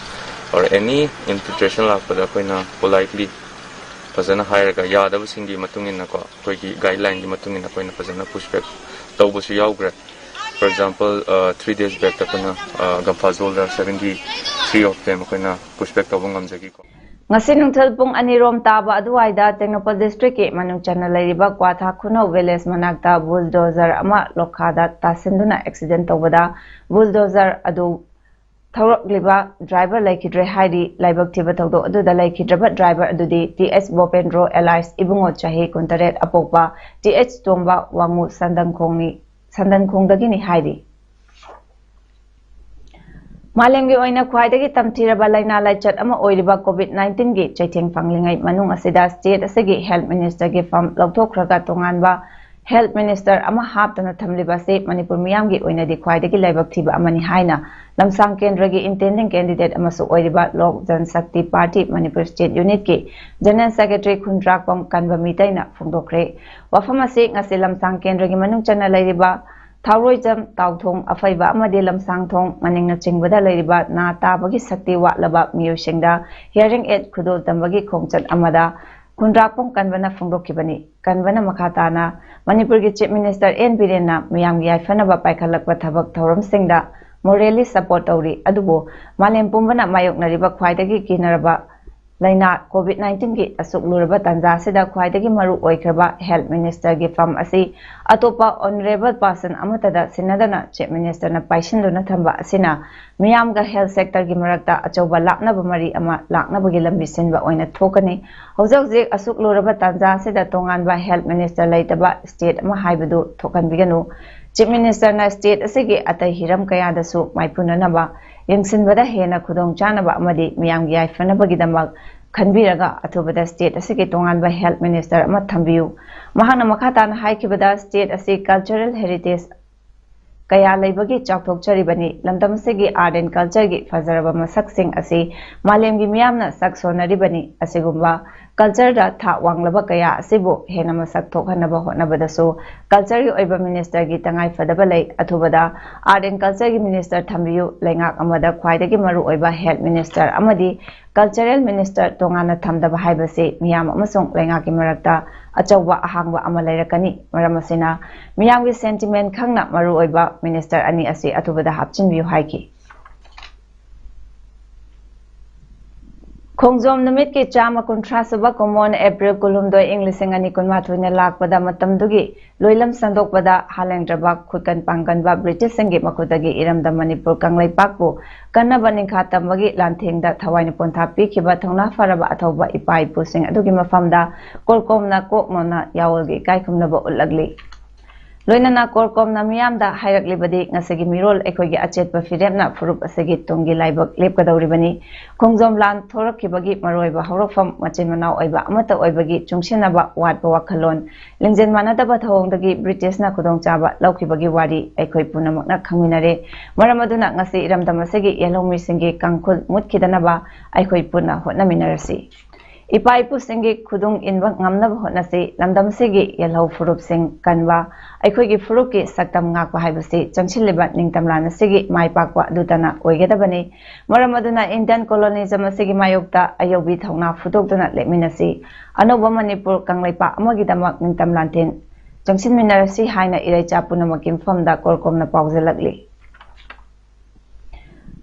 Or any infiltration ꯂꯥꯛꯄꯗ ꯑꯩꯈꯣꯏꯅ politely ꯐꯖꯅ ꯍꯥꯏꯔꯒ ꯌꯥꯗꯕꯁꯤꯡꯒꯤ ꯃꯇꯨꯡ ꯏꯟꯅꯀꯣ, ꯑꯩꯈꯣꯏꯒꯤ ꯒꯥꯏꯗꯂꯥꯏꯟꯒꯤ ꯃꯇꯨꯡ ꯏꯟꯅ ꯑꯩꯈꯣꯏꯅ ꯐꯖꯅ push back ꯇꯧꯕꯁꯨ ꯌꯥꯎꯈ꯭ꯔꯦ꯫ For example, three days backꯇ ꯑꯩꯈꯣꯏꯅ ꯒꯝꯐꯥꯖꯣꯜꯗ seventy three of them ꯑꯩꯈꯣꯏꯅ push back ꯇꯧꯕ ꯉꯝꯖꯈꯤꯀꯣ꯫ ꯉꯁꯤ ꯅꯨꯡꯊꯤꯜ ꯄꯨꯡ ꯑꯅꯤꯔꯣꯝ ꯇꯥꯕ ꯑꯗꯨꯋꯥꯏꯗ ꯇꯦꯡꯅꯧꯄꯜ ꯗꯤꯁꯇ꯭ꯔꯤꯛꯀꯤ ꯃꯅꯨꯡ ꯆꯟꯅ ꯂꯩꯔꯤꯕ ꯀ꯭ꯋꯥꯊꯥ ꯈꯨꯅꯧ ꯚꯤꯂꯦꯖ ꯃꯅꯥꯛꯇ ꯕꯨꯜꯗꯣꯖꯔ ꯑꯃ ꯂꯣꯈꯥꯗ ꯇꯥꯁꯤꯟꯗꯨꯅ ꯑꯦꯛꯁꯤꯗꯦꯟ ꯇꯧꯕꯗ ꯕꯨꯜꯗꯣꯖꯔ ꯑꯗꯨ ꯊꯧꯔꯛꯂꯤꯕ ꯗ꯭ꯔꯥꯏꯚꯔ ꯂꯩꯈꯤꯗ꯭ꯔꯦ ꯍꯥꯏꯔꯤ꯫ ꯂꯥꯏꯕꯛ ꯊꯤꯕ ꯊꯧꯗꯣꯛ ꯑꯗꯨꯗ ꯂꯩꯈꯤꯗ꯭ꯔꯕ ꯗ꯭ꯔꯥꯏꯚꯔ ꯑꯗꯨꯗꯤ ꯇꯤ ꯑꯦꯁ ꯕꯣꯄꯦꯟꯗ꯭ꯔꯣ alias ꯏꯕꯨꯡꯉꯣ ꯆꯍꯤ ꯀꯨꯟꯇꯔꯦꯠ ꯑꯄꯣꯛꯄ ꯇꯤ ꯑꯦꯁ ꯇꯣꯝꯕ ꯋꯥꯉꯨ ꯁꯟꯗꯟꯈꯣꯡꯅꯤ ꯁꯟꯗꯟꯈꯣꯡꯗꯒꯤꯅꯤ ꯍꯥꯏꯔꯤ꯫ ꯃꯥꯂꯦꯝꯒꯤ ꯑꯣꯏꯅ ꯈ꯭ꯋꯥꯏꯗꯒꯤ ꯇꯝꯊꯤꯔꯕ ꯂꯥꯏꯅꯥ ꯂꯥꯏꯆꯠ ꯑꯃ ꯑꯣꯏꯔꯤꯕ ꯀꯣꯚꯤꯗ ꯅꯥꯏꯟꯇꯤꯟꯒꯤ ꯆꯩꯊꯦꯡ ꯐꯪꯂꯤꯉꯩ ꯃꯅꯨꯡ ꯑꯁꯤꯗ ꯁ꯭ꯇꯦꯠ ꯑꯁꯤꯒꯤ ꯍꯦꯜꯊ ꯃꯤꯅꯤꯁꯇꯔꯒꯤ ꯐꯝ ꯂꯧꯊꯣꯛꯈ꯭ꯔꯒ ꯇꯣꯉꯥꯟꯕ ꯍꯦꯜꯊ ꯃꯤꯅꯤꯁꯇꯔ ꯑꯃ ꯍꯥꯞꯇꯅ ꯊꯝꯂꯤꯕ ꯑꯁꯤ ꯃꯅꯤꯄꯨꯔ ꯃꯤꯌꯥꯝꯒꯤ ꯑꯣꯏꯅꯗꯤ ꯈ꯭ꯋꯥꯏꯗꯒꯤ ꯂꯥꯏꯕꯛ ꯊꯤꯕ ꯑꯃꯅꯤ ꯍꯥꯏꯅ ꯂꯝꯁꯥꯡ ꯀꯦꯟꯗ꯭ꯔꯒꯤ ꯏꯟꯇꯦꯟꯗꯤꯡ ꯀꯦꯟꯗꯤꯗꯦꯠ ꯑꯃꯁꯨ ꯑꯣꯏꯔꯤꯕ ꯂꯣꯛ ꯖꯟ ꯁꯛꯇꯤ ꯄꯥꯔꯇꯤ ꯃꯅꯤꯄꯨꯔ ꯁ꯭ꯇꯦꯠ ꯌꯨꯅꯤꯠꯀꯤ ꯖꯦꯅꯔꯦꯜ ꯁꯦꯀ꯭ꯔꯦꯇꯔꯤ ꯈꯨꯟꯗ꯭ꯔꯥꯛꯄꯝ ꯀꯟꯕ ꯃꯤꯇꯩꯅ ꯐꯣꯡꯗꯣꯛꯈ꯭ꯔꯦ꯫ ꯋꯥꯐꯝ ꯑꯁꯤ ꯉꯁꯤ ꯂꯝꯁꯥꯡ ꯀꯦꯟꯗ꯭ꯔꯒꯤ ꯃꯅꯨꯡ ꯆꯟꯅ ꯂꯩꯔꯤꯕ ꯊꯥꯎꯔꯣꯏꯖꯝ, ꯇꯥꯎꯊꯣꯡ, ꯑꯐꯩꯕ ꯑꯃꯗꯤ ꯂꯝꯁꯥꯡꯊꯣꯡ ꯃꯅꯤꯡꯅꯆꯤꯡꯕꯗ ꯂꯩꯔꯤꯕ ꯅꯥ ꯇꯥꯕꯒꯤ ꯁꯛꯇꯤ ꯋꯥꯠꯂꯕ ꯃꯤꯑꯣꯏꯁꯤꯡꯗ hearing aid ꯈꯨꯗꯣꯜ ꯇꯝꯕꯒꯤ ꯈꯣꯡꯆꯠ ꯑꯃꯗ ꯈꯨꯟꯗ꯭ꯔꯥꯛꯄꯝ ꯀꯟꯕꯅ ꯐꯣꯡꯗꯣꯛꯈꯤꯕꯅꯤ꯫ ꯀꯟꯕꯅ ꯃꯈꯥ ꯇꯥꯅ ꯃꯅꯤꯄꯨꯔꯒꯤ ꯆꯤꯐ ꯃꯤꯅꯤꯁꯇꯔ ꯑꯦꯟ ꯕꯤꯔꯦꯟꯅ ꯃꯤꯌꯥꯝꯒꯤ ꯌꯥꯏꯐꯅꯕ ꯄꯥꯏꯈꯠꯂꯛꯄ ꯊꯕꯛ ꯊꯧꯔꯝꯁꯤꯡꯗ morally support ꯇꯧꯔꯤ, ꯑꯗꯨꯕꯨ ꯃꯥꯂꯦꯝ ꯄꯨꯝꯕꯅ ꯃꯥꯌꯣꯛꯅꯔꯤꯕ ꯈ꯭ꯋꯥꯏꯗꯒꯤ ꯀꯤꯅꯔꯕ ꯂꯥꯏꯅꯥ COVID nineteen ꯒꯤ ꯑꯁꯨꯛ ꯂꯨꯔꯕ ꯇꯥꯟꯖꯥ ꯑꯁꯤꯗ ꯈ꯭ꯋꯥꯏꯗꯒꯤ ꯃꯔꯨ ꯑꯣꯏꯈ꯭ꯔꯕ Health Minister ꯒꯤ ꯐꯝ ꯑꯁꯤ ꯑꯇꯣꯞꯄ honourable person ꯑꯃꯠꯇꯗ ꯁꯤꯟꯅꯗꯅ Chief Minister ꯅ ꯄꯥꯏꯁꯤꯟꯗꯨꯅ ꯊꯝꯕ ꯑꯁꯤꯅ ꯃꯤꯌꯥꯝꯒ health sector ꯒꯤ ꯃꯔꯛꯇ ꯑꯆꯧꯕ ꯂꯥꯞꯅꯕ ꯃꯔꯤ ꯑꯃ ꯂꯥꯛꯅꯕꯒꯤ ꯂꯝꯕꯤ ꯁꯤꯟꯕ ꯑꯣꯏꯅ ꯊꯣꯛꯀꯅꯤ꯫ ꯍꯧꯖꯤꯛ ꯍꯧꯖꯤꯛ ꯑꯁꯨꯛ ꯂꯨꯔꯕ ꯇꯥꯟꯖꯥ ꯑꯁꯤꯗ ꯇꯣꯉꯥꯟꯕ Health Minister ꯂꯩꯇꯕ state ꯑꯃ ꯍꯥꯏꯕꯗꯨ ꯊꯣꯛꯍꯟꯕꯤꯒꯅꯨ꯫ Chief Minister ꯅ state ꯑꯁꯤꯒꯤ ꯑꯇꯩ ꯍꯤꯔꯝ ꯀꯌꯥꯗꯁꯨ ꯃꯥꯏꯄꯨꯅꯅꯕ, ꯌꯦꯡꯁꯤꯟꯕꯗ ꯍꯦꯟꯅ ꯈꯨꯗꯣꯡꯆꯥꯅꯕ ꯑꯃꯗꯤ ꯃꯤꯌꯥꯝꯒꯤ ꯌꯥꯏꯐꯅꯕꯒꯤꯗꯃꯛ ꯈꯟꯕꯤꯔꯒ ꯑꯊꯨꯕꯗ state ꯑꯁꯤꯒꯤ ꯇꯣꯉꯥꯟꯕ Health Minister ꯑꯃ ꯊꯝꯕꯤꯌꯨ꯫ ꯃꯍꯥꯛꯅ ꯃꯈꯥ ꯇꯥꯅ ꯍꯥꯏꯈꯤꯕꯗ, state ꯑꯁꯤ cultural heritage ꯀꯌꯥ ꯂꯩꯕꯒꯤ ꯆꯥꯎꯊꯣꯛꯆꯔꯤꯕꯅꯤ꯫ ꯂꯝꯗꯝ ꯑꯁꯤꯒꯤ art and culture ꯒꯤ ꯐꯖꯔꯕ ꯃꯁꯛꯁꯤꯡ ꯑꯁꯤ ꯃꯥꯂꯦꯝꯒꯤ ꯃꯤꯌꯥꯝꯅ ꯁꯛ ꯁꯣꯟꯅꯔꯤꯕꯅꯤ꯫ ꯑꯁꯤꯒꯨꯝꯕ culture ꯗ ꯊꯥꯛ ꯋꯥꯡꯂꯕ ꯀꯌꯥ ꯑꯁꯤꯕꯨ ꯍꯦꯟꯅ ꯃꯁꯛ ꯊꯣꯛꯍꯟꯅꯕ ꯍꯣꯠꯅꯕꯗꯁꯨ culture ꯒꯤ ꯑꯣꯏꯕ minister ꯒꯤ ꯇꯉꯥꯏ ꯐꯗꯕ ꯂꯩ꯫ ꯑꯊꯨꯕꯗ art and culture ꯒꯤ minister ꯊꯝꯕꯤꯌꯨ꯫ ꯂꯩꯉꯥꯛ ꯑꯃꯗ ꯈ꯭ꯋꯥꯏꯗꯒꯤ ꯃꯔꯨꯑꯣꯏꯕ health minister ꯑꯃꯗꯤ cultural minister ꯇꯣꯉꯥꯟꯅ ꯊꯝꯗꯕ ꯍꯥꯏꯕꯁꯤ ꯃꯤꯌꯥꯝ ꯑꯃꯁꯨꯡ ꯂꯩꯉꯥꯛꯀꯤ ꯃꯔꯛꯇ ꯑꯆꯧꯕ ꯑꯍꯥꯡꯕ ꯑꯃ ꯂꯩꯔꯛꯀꯅꯤ꯫ ꯃꯔꯝ ꯑꯁꯤꯅ, ꯃꯤꯌꯥꯝꯒꯤ sentiment ꯈꯪꯅ ꯃꯔꯨꯑꯣꯏꯕ minister ꯑꯅꯤ ꯑꯁꯤ ꯑꯊꯨꯕꯗ ꯍꯥꯞꯆꯤꯟꯕꯤꯌꯨ ꯍꯥꯏꯈꯤ꯫ ꯈꯣꯡꯖꯣꯝ ꯅꯨꯃꯤꯠꯀꯤ ꯆꯥꯝꯃ ꯀꯨꯟꯊ꯭ꯔꯥ ꯁꯨꯕ ꯀꯨꯝꯑꯣꯟ April ꯀꯨꯟꯍꯨꯝꯗꯣꯏ, ꯏꯪ ꯂꯤꯁꯤꯡ ꯑꯅꯤ ꯀꯨꯟꯃꯥꯊꯣꯏꯅ ꯂꯥꯛꯄꯗ, ꯃꯇꯝꯗꯨꯒꯤ ꯂꯣꯏꯂꯝ ꯁꯟꯗꯣꯛꯄꯗ ꯍꯥꯂꯦꯡꯗ꯭ꯔꯕ ꯈꯨꯠꯀꯟ ꯄꯥꯡꯒꯟꯕ British ꯁꯤꯡꯒꯤ ꯃꯈꯨꯠꯇꯒꯤ ꯏꯔꯝꯗꯝ ꯃꯅꯤꯄꯨꯔ ꯀꯪꯂꯩꯄꯥꯛꯄꯨ ꯀꯟꯅꯕ ꯅꯤꯡꯈꯥ ꯇꯝꯕꯒꯤ ꯂꯥꯟꯊꯦꯡꯗ ꯊꯋꯥꯏꯅ ꯄꯣꯟꯊꯥ ꯄꯤꯈꯤꯕ ꯊꯧꯅꯥ ꯐꯔꯕ ꯑꯊꯧꯕ ꯏꯄꯥ ꯏꯄꯨꯁꯤꯡ ꯑꯗꯨꯒꯤ ꯃꯐꯝꯗ ꯀꯣꯔꯀꯣꯝꯅ ꯀꯣꯛ ꯅꯣꯟꯅ ꯌꯥꯑꯣꯜꯒꯤ ꯏꯀꯥꯏ ꯈꯨꯝꯅꯕ ꯎꯠꯂꯛꯂꯤ꯫ ꯂꯣꯏꯅꯅ ꯀꯣꯔꯀꯣꯝꯅ ꯃꯤꯌꯥꯝꯗ ꯍꯥꯏꯔꯛꯂꯤꯕꯗꯤ, ꯉꯁꯤꯒꯤ ꯃꯤꯔꯣꯜ ꯑꯩꯈꯣꯏꯒꯤ ꯑꯆꯦꯠꯄ ꯐꯤꯔꯦꯞꯅ ꯐꯨꯔꯨꯞ ꯑꯁꯤꯒꯤ ꯇꯨꯡꯒꯤ ꯂꯥꯏꯕꯛ ꯂꯦꯞꯀꯗꯧꯔꯤꯕꯅꯤ꯫ ꯈꯣꯡꯖꯣꯝ ꯂꯥꯟ ꯊꯣꯔꯛꯈꯤꯕꯒꯤ ꯃꯔꯨꯑꯣꯏꯕ ꯍꯧꯔꯛꯐꯝ ꯃꯆꯤꯟ ꯃꯅꯥꯎ ꯑꯣꯏꯕ ꯑꯃꯠꯇ ꯑꯣꯏꯕꯒꯤ ꯆꯨꯡꯁꯤꯟꯅꯕ ꯋꯥꯠꯄ ꯋꯥꯈꯜꯂꯣꯟ, ꯂꯤꯡꯖꯦꯜ ꯃꯥꯟꯅꯗꯕ ꯊꯧꯑꯣꯡꯗꯒꯤ British ꯅ ꯈꯨꯗꯣꯡꯆꯥꯕ ꯂꯧꯈꯤꯕꯒꯤ ꯋꯥꯔꯤ ꯑꯩꯈꯣꯏ ꯄꯨꯝꯅꯃꯛꯅ ꯈꯪꯃꯤꯟꯅꯔꯦ꯫ ꯃꯔꯝ ꯑꯗꯨꯅ ꯉꯁꯤ ꯏꯔꯝꯗꯝ ꯑꯁꯤꯒꯤ ꯌꯦꯜꯍꯧꯃꯤꯁꯤꯡꯒꯤ ꯀꯥꯡꯈꯨꯜ ꯃꯨꯠꯈꯤꯗꯅꯕ ꯑꯩꯈꯣꯏ ꯄꯨꯟꯅ ꯍꯣꯠꯅꯃꯤꯟꯅꯔꯁꯤ꯫ ꯏꯄꯥ ꯏꯄꯨꯁꯤꯡꯒꯤ ꯈꯨꯗꯨꯡ ꯏꯟꯕ ꯉꯝꯅꯕ ꯍꯣꯠꯅꯁꯤ꯫ ꯂꯝꯗꯝꯁꯤꯒꯤ ꯌꯦꯜꯍꯧ ꯐꯨꯔꯨꯞꯁꯤꯡ ꯀꯟꯕ, ꯑꯩꯈꯣꯏꯒꯤ ꯐꯨꯔꯨꯞꯀꯤ ꯁꯛꯇꯝ ꯉꯥꯛꯄ ꯍꯥꯏꯕꯁꯤ ꯆꯪꯁꯤꯜꯂꯤꯕ ꯅꯤꯡꯇꯝꯂꯥꯟ ꯑꯁꯤꯒꯤ ꯃꯥꯏ ꯄꯥꯛꯄ ꯑꯗꯨꯇꯅ ꯑꯣꯏꯒꯗꯕꯅꯤ꯫ ꯃꯔꯝ ꯑꯗꯨꯅ Indian colonialism ꯑꯁꯤꯒꯤ ꯃꯥꯌꯣꯛꯇ ꯑꯌꯧꯕꯤ ꯊꯧꯅꯥ ꯐꯨꯗꯣꯛꯇꯨꯅ ꯂꯦꯞꯃꯤꯟꯅꯁꯤ꯫ ꯑꯅꯧꯕ ꯃꯅꯤꯄꯨꯔ ꯀꯪꯂꯩꯄꯥꯛ ꯑꯃꯒꯤꯗꯃꯛ ꯅꯤꯡꯇꯝ ꯂꯥꯟꯊꯦꯟ ꯆꯪꯁꯤꯟꯃꯤꯟꯅꯔꯁꯤ ꯍꯥꯏꯅ ꯏꯔꯩꯆꯥ ꯄꯨꯝꯅꯃꯛꯀꯤ ꯃꯐꯝꯗ ꯀꯣꯔꯀꯣꯝꯅ ꯄꯥꯎꯖꯦꯜꯂꯛꯂꯤ꯫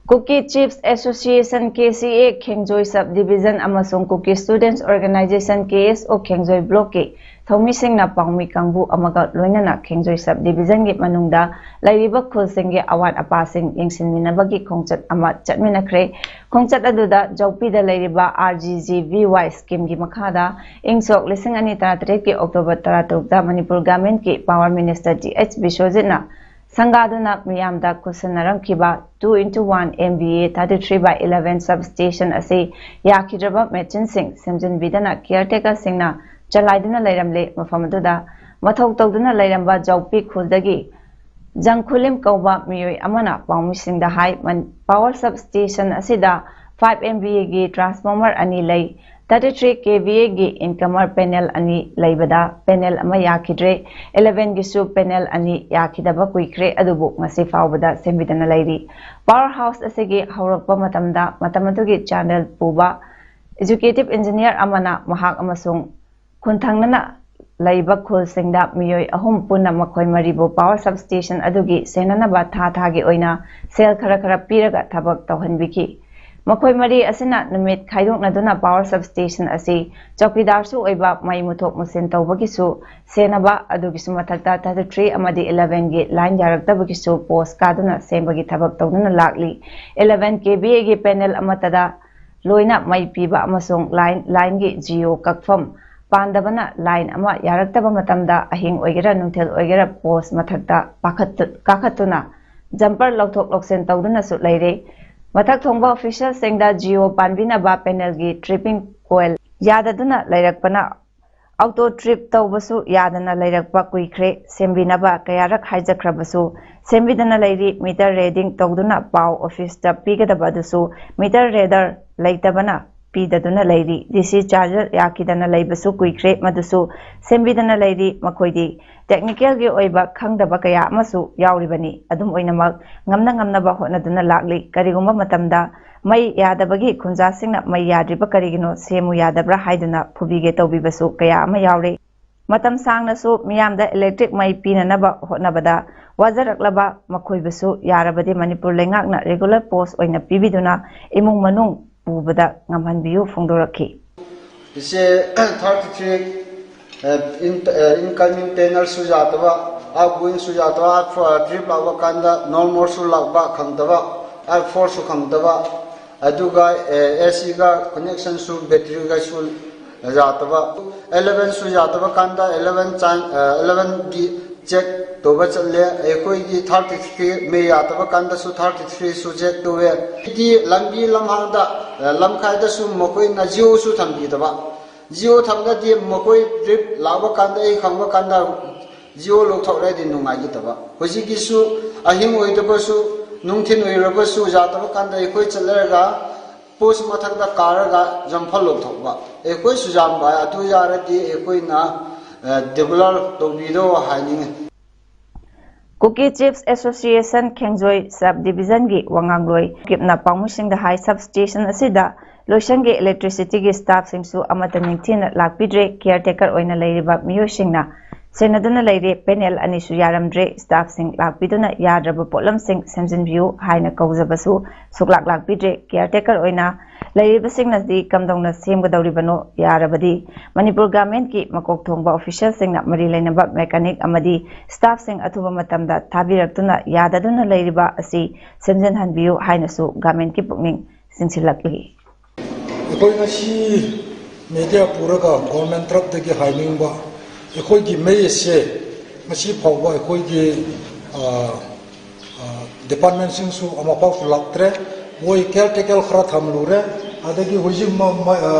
Kuki Chiefs Association, K C A, ꯈꯦꯡꯖꯣꯏ Sub Division ꯑꯃꯁꯨꯡ Kuki Students Organization, K S O, ꯈꯦꯡꯖꯣꯏ Blockꯀꯤ ꯊꯧꯃꯤꯁꯤꯡꯅ ꯄꯥꯎꯃꯤ ꯀꯥꯡꯕꯨ ꯑꯃꯒ ꯂꯣꯏꯅꯅ ꯈꯦꯡꯖꯣꯏ Sub Divisionꯒꯤ ꯃꯅꯨꯡꯗ ꯂꯩꯔꯤꯕ ꯈꯨꯜꯁꯤꯡꯒꯤ ꯑꯋꯥꯠ ꯑꯄꯥꯁꯤꯡ ꯌꯦꯡꯁꯤꯟꯃꯤꯟꯅꯕꯒꯤ ꯈꯣꯡꯆꯠ ꯑꯃ ꯆꯠꯃꯤꯟꯅꯈ꯭ꯔꯦ꯫ ꯈꯣꯡꯆꯠ ꯑꯗꯨꯗ ꯖꯧꯄꯤꯗ ꯂꯩꯔꯤꯕ R G G V Y schemeꯒꯤ ꯃꯈꯥꯗ ꯏꯪ ꯁꯣꯛ ꯂꯤꯁꯤꯡ ꯑꯅꯤ ꯇꯔꯥꯇꯔꯦꯠꯀꯤ October ꯇꯔꯥꯇꯔꯨꯛꯇ Manipur governmentꯀꯤ Power Minister T H ꯕꯤꯁ꯭ꯋꯖꯤꯠꯅ ꯁꯪꯒꯥꯗꯨꯅ ꯃꯤꯌꯥꯝꯗ ꯈꯨꯠꯁꯟꯅꯔꯝꯈꯤꯕ two into one M V A thirty three by eleven substation ꯑꯁꯤ ꯌꯥꯈꯤꯗ꯭ꯔꯕ machineꯁꯤꯡ ꯁꯦꯝꯖꯤꯟꯕꯤꯗꯅ caretakerꯁꯤꯡꯅ ꯆꯂꯥꯏꯗꯨꯅ ꯂꯩꯔꯝꯂꯦ꯫ ꯃꯐꯝ ꯑꯗꯨꯗ ꯃꯊꯧ ꯇꯧꯗꯨꯅ ꯂꯩꯔꯝꯕ ꯖꯧꯄꯤ ꯈꯨꯜꯗꯒꯤ ꯖꯪꯈꯨꯂꯤꯝ ꯀꯧꯕ ꯃꯤꯑꯣꯏ ꯑꯃꯅ ꯄꯥꯎꯃꯤꯁꯤꯡꯗ ꯍꯥꯏ, ꯃꯟ-, power substation ꯑꯁꯤꯗ five M V Aꯒꯤ transformer ꯑꯅꯤ ꯂꯩ꯫ Thirty three K V Aꯒꯤ incomer panel ꯑꯅꯤ ꯂꯩꯕꯗ panel ꯑꯃ ꯌꯥꯈꯤꯗ꯭ꯔꯦ꯫ Elevenꯒꯤꯁꯨ panel ꯑꯅꯤ ꯌꯥꯈꯤꯗꯕ ꯀꯨꯏꯈ꯭ꯔꯦ, ꯑꯗꯨꯕꯨ ꯉꯁꯤ ꯐꯥꯎꯕꯗ ꯁꯦꯝꯕꯤꯗꯅ ꯂꯩꯔꯤ꯫ Power house ꯑꯁꯤꯒꯤ ꯍꯧꯔꯛꯄ ꯃꯇꯝꯗ ꯃꯇꯝ ꯑꯗꯨꯒꯤ channel ꯄꯨꯕ executive engineer ꯑꯃꯅ ꯃꯍꯥꯛ ꯑꯃꯁꯨꯡ ꯈꯨꯟꯊꯪꯅꯅ ꯂꯩꯕ ꯈꯨꯜꯁꯤꯡꯗ ꯃꯤꯑꯣꯏ ꯑꯍꯨꯝ ꯄꯨꯟꯅ ꯃꯈꯣꯏ ꯃꯔꯤꯕꯨ power substation ꯑꯗꯨꯒꯤ ꯁꯦꯟꯅꯅꯕ ꯊꯥ ꯊꯥꯒꯤ ꯑꯣꯏꯅ ꯁꯦꯜ ꯈꯔ ꯈꯔ ꯄꯤꯔꯒ ꯊꯕꯛ ꯇꯧꯍꯟꯕꯤꯈꯤ꯫ ꯃꯈꯣꯏ ꯃꯔꯤ ꯑꯁꯤꯅ ꯅꯨꯃꯤꯠ ꯈꯥꯏꯗꯣꯛꯅꯗꯨꯅ power substation ꯑꯁꯤ ꯆꯧꯀꯤꯗꯥꯔꯁꯨ ꯑꯣꯏꯕ ꯃꯩ ꯃꯨꯊꯣꯛ ꯃꯨꯁꯤꯟ ꯇꯧꯕꯒꯤꯁꯨ ꯁꯦꯟꯅꯕ, ꯑꯗꯨꯒꯤꯁꯨ ꯃꯊꯛꯇ thirty three ꯑꯃꯗꯤ elevenꯒꯤ line ꯌꯥꯔꯛꯇꯕꯒꯤꯁꯨ post ꯀꯥꯗꯨꯅ ꯁꯦꯝꯕꯒꯤ ꯊꯕꯛ ꯇꯧꯗꯨꯅ ꯂꯥꯛꯂꯤ꯫ Eleven K V Aꯒꯤ panel ꯑꯃꯠꯇꯗ ꯂꯣꯏꯅ ꯃꯩ ꯄꯤꯕ ꯑꯃꯁꯨꯡ line, lineꯒꯤ jio ꯀꯛꯐꯝ ꯄꯥꯟꯗꯕꯅ line ꯑꯃ ꯌꯥꯔꯛꯇꯕ ꯃꯇꯝꯗ ꯑꯍꯤꯡ ꯑꯣꯏꯒꯦꯔꯥ ꯅꯨꯡꯊꯤꯜ ꯑꯣꯏꯒꯦꯔꯥ post ꯃꯊꯛꯇ ꯄꯥꯈꯠꯇꯨ-, ꯀꯥꯈꯠꯇꯨꯅ jumper ꯂꯧꯊꯣꯛ ꯂꯧꯁꯤꯟ ꯇꯧꯗꯨꯅꯁꯨ ꯂꯩꯔꯦ꯫ ꯃꯊꯛ ꯊꯣꯡꯕ officialꯁꯤꯡꯗ jio ꯄꯥꯟꯕꯤꯅꯕ panelꯒꯤ tripping coil ꯌꯥꯗꯗꯨꯅ ꯂꯩꯔꯛꯄꯅ auto trip ꯇꯧꯕꯁꯨ ꯌꯥꯗꯅ ꯂꯩꯔꯛꯄ ꯀꯨꯏꯈ꯭ꯔꯦ꯫ ꯁꯦꯝꯕꯤꯅꯕ ꯀꯌꯥꯔꯛ ꯍꯥꯏꯖꯈ꯭ꯔꯕꯁꯨ ꯁꯦꯝꯕꯤꯗꯅ ꯂꯩꯔꯤ꯫ Meter reading ꯇꯧꯗꯨꯅ ꯄꯥꯎ officeꯇ ꯄꯤꯒꯗꯕ ꯑꯗꯨꯁꯨ meter reader ꯂꯩꯇꯕꯅ ꯄꯤꯗꯗꯨꯅ ꯂꯩꯔꯤ꯫ DC charger ꯌꯥꯈꯤꯗꯅ ꯂꯩꯕꯁꯨ ꯀꯨꯏꯈ꯭ꯔꯦ, ꯃꯗꯨꯁꯨ ꯁꯦꯝꯕꯤꯗꯅ ꯂꯩꯔꯤ꯫ ꯃꯈꯣꯏꯗꯤ technicalꯒꯤ ꯑꯣꯏꯕ ꯈꯪꯗꯕ ꯀꯌꯥ ꯑꯃꯁꯨ ꯌꯥꯎꯔꯤꯕꯅꯤ꯫ ꯑꯗꯨꯝ ꯑꯣꯏꯅꯃꯛ, ꯉꯝꯅ ꯉꯝꯅꯕ ꯍꯣꯠꯅꯗꯨꯅ ꯂꯥꯛꯂꯤ꯫ ꯀꯔꯤꯒꯨꯝꯕ ꯃꯇꯝꯗ ꯃꯩ ꯌꯥꯗꯕꯒꯤ ꯈꯨꯟꯖꯥꯁꯤꯡꯅ ꯃꯩ ꯌꯥꯗ꯭ꯔꯤꯕ ꯀꯔꯤꯒꯤꯅꯣ, ꯁꯦꯝꯃꯨ ꯌꯥꯗꯕ꯭ꯔꯥ ꯍꯥꯏꯗꯨꯅ ꯐꯨꯕꯤꯒꯦ ꯇꯧꯕꯤꯕꯁꯨ ꯀꯌꯥ ꯑꯃ ꯌꯥꯎꯔꯦ꯫ ꯃꯇꯝ ꯁꯥꯡꯅꯁꯨ ꯃꯤꯌꯥꯝꯗ ꯏꯂꯦꯛꯇ꯭ꯔꯤꯛ ꯃꯩ ꯄꯤꯅꯅꯕ ꯍꯣꯠꯅꯕꯗ ꯋꯥꯖꯔꯛꯂꯕ ꯃꯈꯣꯏꯕꯨꯁꯨ ꯌꯥꯔꯕꯗꯤ ꯃꯅꯤꯄꯨꯔ ꯂꯩꯉꯥꯛꯅ ꯔꯤꯒꯨꯂꯔ ꯄꯣꯁ ꯑꯣꯏꯅ ꯄꯤꯕꯤꯗꯨꯅ ꯏꯃꯨꯡ ꯃꯅꯨꯡ ꯄꯨꯕꯗ ꯉꯝꯍꯟꯕꯤꯌꯨ ꯐꯣꯡꯗꯣꯔꯛꯈꯤ꯫ ꯏꯆꯦ ꯊꯥꯔꯇꯤ ꯊ꯭ꯔꯤ ꯏꯟꯀꯃꯤꯡ ꯄꯦꯅꯦꯜꯁꯨ ꯌꯥꯗꯕ, ꯑꯥꯎꯠꯒꯣꯌꯤꯡꯁꯨ ꯌꯥꯗꯕ, ꯇ꯭ꯔꯤꯞ ꯂꯥꯛꯄ ꯀꯥꯟꯗ ꯅꯣꯔꯃꯦꯜꯁꯨ ꯂꯥꯛꯄ ꯈꯪꯗꯕ, ꯑꯥꯏ ꯐꯣꯔꯁꯨ ꯈꯪꯗꯕ, ꯑꯗꯨꯒ ꯑꯦ ꯁꯤꯒ ꯀꯅꯦꯛꯁꯟꯁꯨ ꯕꯦꯇ꯭ꯔꯤꯒꯁꯨ ꯌꯥꯗꯕ, ꯑꯦꯂꯚꯦꯟꯁꯨ ꯌꯥꯗꯕ ꯀꯥꯟꯗ ꯑꯦꯂꯚꯦꯟ ꯆꯥꯏ ꯑꯦꯂꯚꯦꯟꯒꯤ ꯆꯦꯛ ꯇꯧꯕ ꯆꯠꯂꯦ꯫ ꯑꯩꯈꯣꯏꯒꯤ ꯊꯥꯔꯇꯤ ꯊ꯭ꯔꯤ ꯃꯩ ꯌꯥꯗꯕ ꯀꯥꯟꯗꯁꯨ ꯊꯥꯔꯇꯤ ꯊ꯭ꯔꯤꯁꯨ ꯆꯦꯛ ꯇꯧꯋꯦ꯫ ꯍꯥꯏꯗꯤ ꯂꯝꯕꯤ ꯂꯝꯍꯥꯡꯗ ꯂꯝꯈꯥꯏꯗꯁꯨ ꯃꯈꯣꯏꯅ ꯖꯤꯑꯣꯁꯨ ꯊꯝꯕꯤꯗꯕ꯫ ꯖꯤꯑꯣ ꯊꯝꯒꯗꯤ ꯃꯈꯣꯏ ꯇ꯭ꯔꯤꯞ ꯂꯥꯛꯄ ꯀꯥꯟꯗ ꯑꯩ ꯈꯪꯕ ꯀꯥꯟꯗ ꯖꯤꯑꯣ ꯂꯧꯊꯣꯛꯂꯗꯤ ꯅꯨꯡꯉꯥꯏꯒꯗꯕ꯫ ꯍꯧꯖꯤꯛꯀꯤꯁꯨ ꯑꯍꯤꯡ ꯑꯣꯏꯗꯕꯁꯨ ꯅꯨꯡꯊꯤꯜ ꯑꯣꯏꯔꯕꯁꯨ ꯌꯥꯗꯕ ꯀꯥꯟꯗ ꯑꯩꯈꯣꯏ ꯆꯠꯂꯔꯒ ꯄꯣꯁ ꯃꯊꯛꯇ ꯀꯥꯔꯒ ꯖꯝꯐꯜ ꯂꯧꯊꯣꯛꯄ꯫ ꯑꯩꯈꯣꯏꯁꯨ ꯌꯥꯝꯕ ꯑꯗꯨ ꯌꯥꯔꯗꯤ ꯑꯩꯈꯣꯏꯅ ꯗꯦꯕꯂꯞ ꯇꯧꯕꯤꯔꯣ ꯍꯥꯏꯅꯤꯡꯉꯤ꯫ ꯀꯨꯀꯤ ꯆꯤꯞꯁ ꯑꯦꯁꯣꯁꯤꯌꯦꯁꯟ ꯈꯦꯡꯖꯣꯏ ꯁꯕ ꯗꯤꯕꯤꯖꯟꯒꯤ ꯋꯥꯉꯥꯡꯂꯣꯏ ꯀꯤꯞꯅ ꯄꯥꯎꯃꯤꯁꯤꯡꯗ ꯍꯥꯏ, ꯁꯕ ꯁ꯭ꯇꯦꯁꯟ ꯑꯁꯤꯗ ꯂꯣꯏꯁꯪꯒꯤ ꯏꯂꯦꯛꯇ꯭ꯔꯤꯁꯤꯇꯤꯒꯤ ꯁ꯭ꯇꯥꯐꯁꯤꯡꯁꯨ ꯑꯃꯠꯇ ꯅꯤꯡꯊꯤꯅ ꯂꯥꯛꯄꯤꯗ꯭ꯔꯦ꯫ ꯀꯤꯌꯔ ꯇꯦꯀꯔ ꯑꯣꯏꯅ ꯂꯩꯔꯤꯕ ꯃꯤꯑꯣꯏꯁꯤꯡꯅ ꯁꯦꯟꯅꯗꯨꯅ ꯂꯩꯔꯦ꯫ ꯄꯦꯅꯦꯜ ꯑꯅꯤꯁꯨ ꯌꯥꯔꯝꯗ꯭ꯔꯦ꯫ ꯁ꯭ꯇꯥꯐꯁꯤꯡ ꯂꯥꯛꯄꯤꯗꯨꯅ ꯌꯥꯗ꯭ꯔꯕ ꯄꯣꯠꯂꯝꯁꯤꯡ ꯁꯦꯝꯖꯤꯟꯕꯤꯌꯨ ꯍꯥꯏꯅ ꯀꯧꯖꯕꯁꯨ ꯁꯨꯛꯂꯥꯛ ꯂꯥꯛꯄꯤꯗ꯭ꯔꯦ꯫ ꯀꯤꯌꯔ ꯇꯦꯀꯔ ꯑꯣꯏꯅ ꯂꯩꯔꯤꯕꯁꯤꯡꯅꯗꯤ ꯀꯝꯗꯧꯅ ꯁꯦꯝꯒꯗꯧꯔꯤꯕꯅꯣ? ꯌꯥꯔꯕꯗꯤ ꯃꯅꯤꯄꯨꯔ ꯒꯃꯦꯟꯠꯀꯤ ꯃꯀꯣꯛ ꯊꯣꯡꯕ ꯑꯣꯐꯤꯁꯤꯌꯦꯜꯁꯤꯡꯅ ꯃꯔꯤ ꯂꯩꯅꯕ ꯃꯦꯀꯥꯅꯤꯛ ꯑꯃꯗꯤ ꯁ꯭ꯇꯥꯐꯁꯤꯡ ꯑꯊꯨꯕ ꯃꯇꯝꯗ ꯊꯥꯕꯤꯔꯛꯇꯨꯅ ꯌꯥꯗꯗꯨꯅ ꯂꯩꯔꯤꯕ ꯑꯁꯤ ꯁꯦꯝꯖꯤꯟꯍꯟꯕꯤꯌꯨ ꯍꯥꯏꯅꯁꯨ ꯒꯃꯦꯟꯠꯀꯤ ꯄꯨꯛꯅꯤꯡ ꯆꯤꯡꯁꯤꯜꯂꯛꯂꯤ꯫ ꯑꯩꯈꯣꯏ ꯉꯁꯤ ꯃꯦꯗꯤꯌꯥ ꯄꯨꯔꯒ ꯒꯣꯔꯃꯦꯟ ꯇꯔꯞꯇꯒꯤ ꯍꯥꯏꯅꯤꯡꯕ, ꯑꯩꯈꯣꯏꯒꯤ ꯃꯩ ꯑꯁꯦ ꯉꯁꯤ ꯐꯥꯎꯕ ꯑꯩꯈꯣꯏꯒꯤ, ꯑ, ꯑ, ꯗꯤꯄꯥꯔꯠꯃꯦꯟꯁꯤꯡꯁꯨ ꯑꯃꯐꯥꯎꯁꯨ ꯂꯥꯛꯇ꯭ꯔꯦ꯫ ꯃꯣꯏ ꯀꯤꯌꯔ ꯇꯦꯀꯔ ꯈꯔ ꯊꯝꯂꯨꯔꯦ꯫ ꯑꯗꯒꯤ ꯍꯧꯖꯤꯛ ꯃ-, ꯃ-, ꯑ,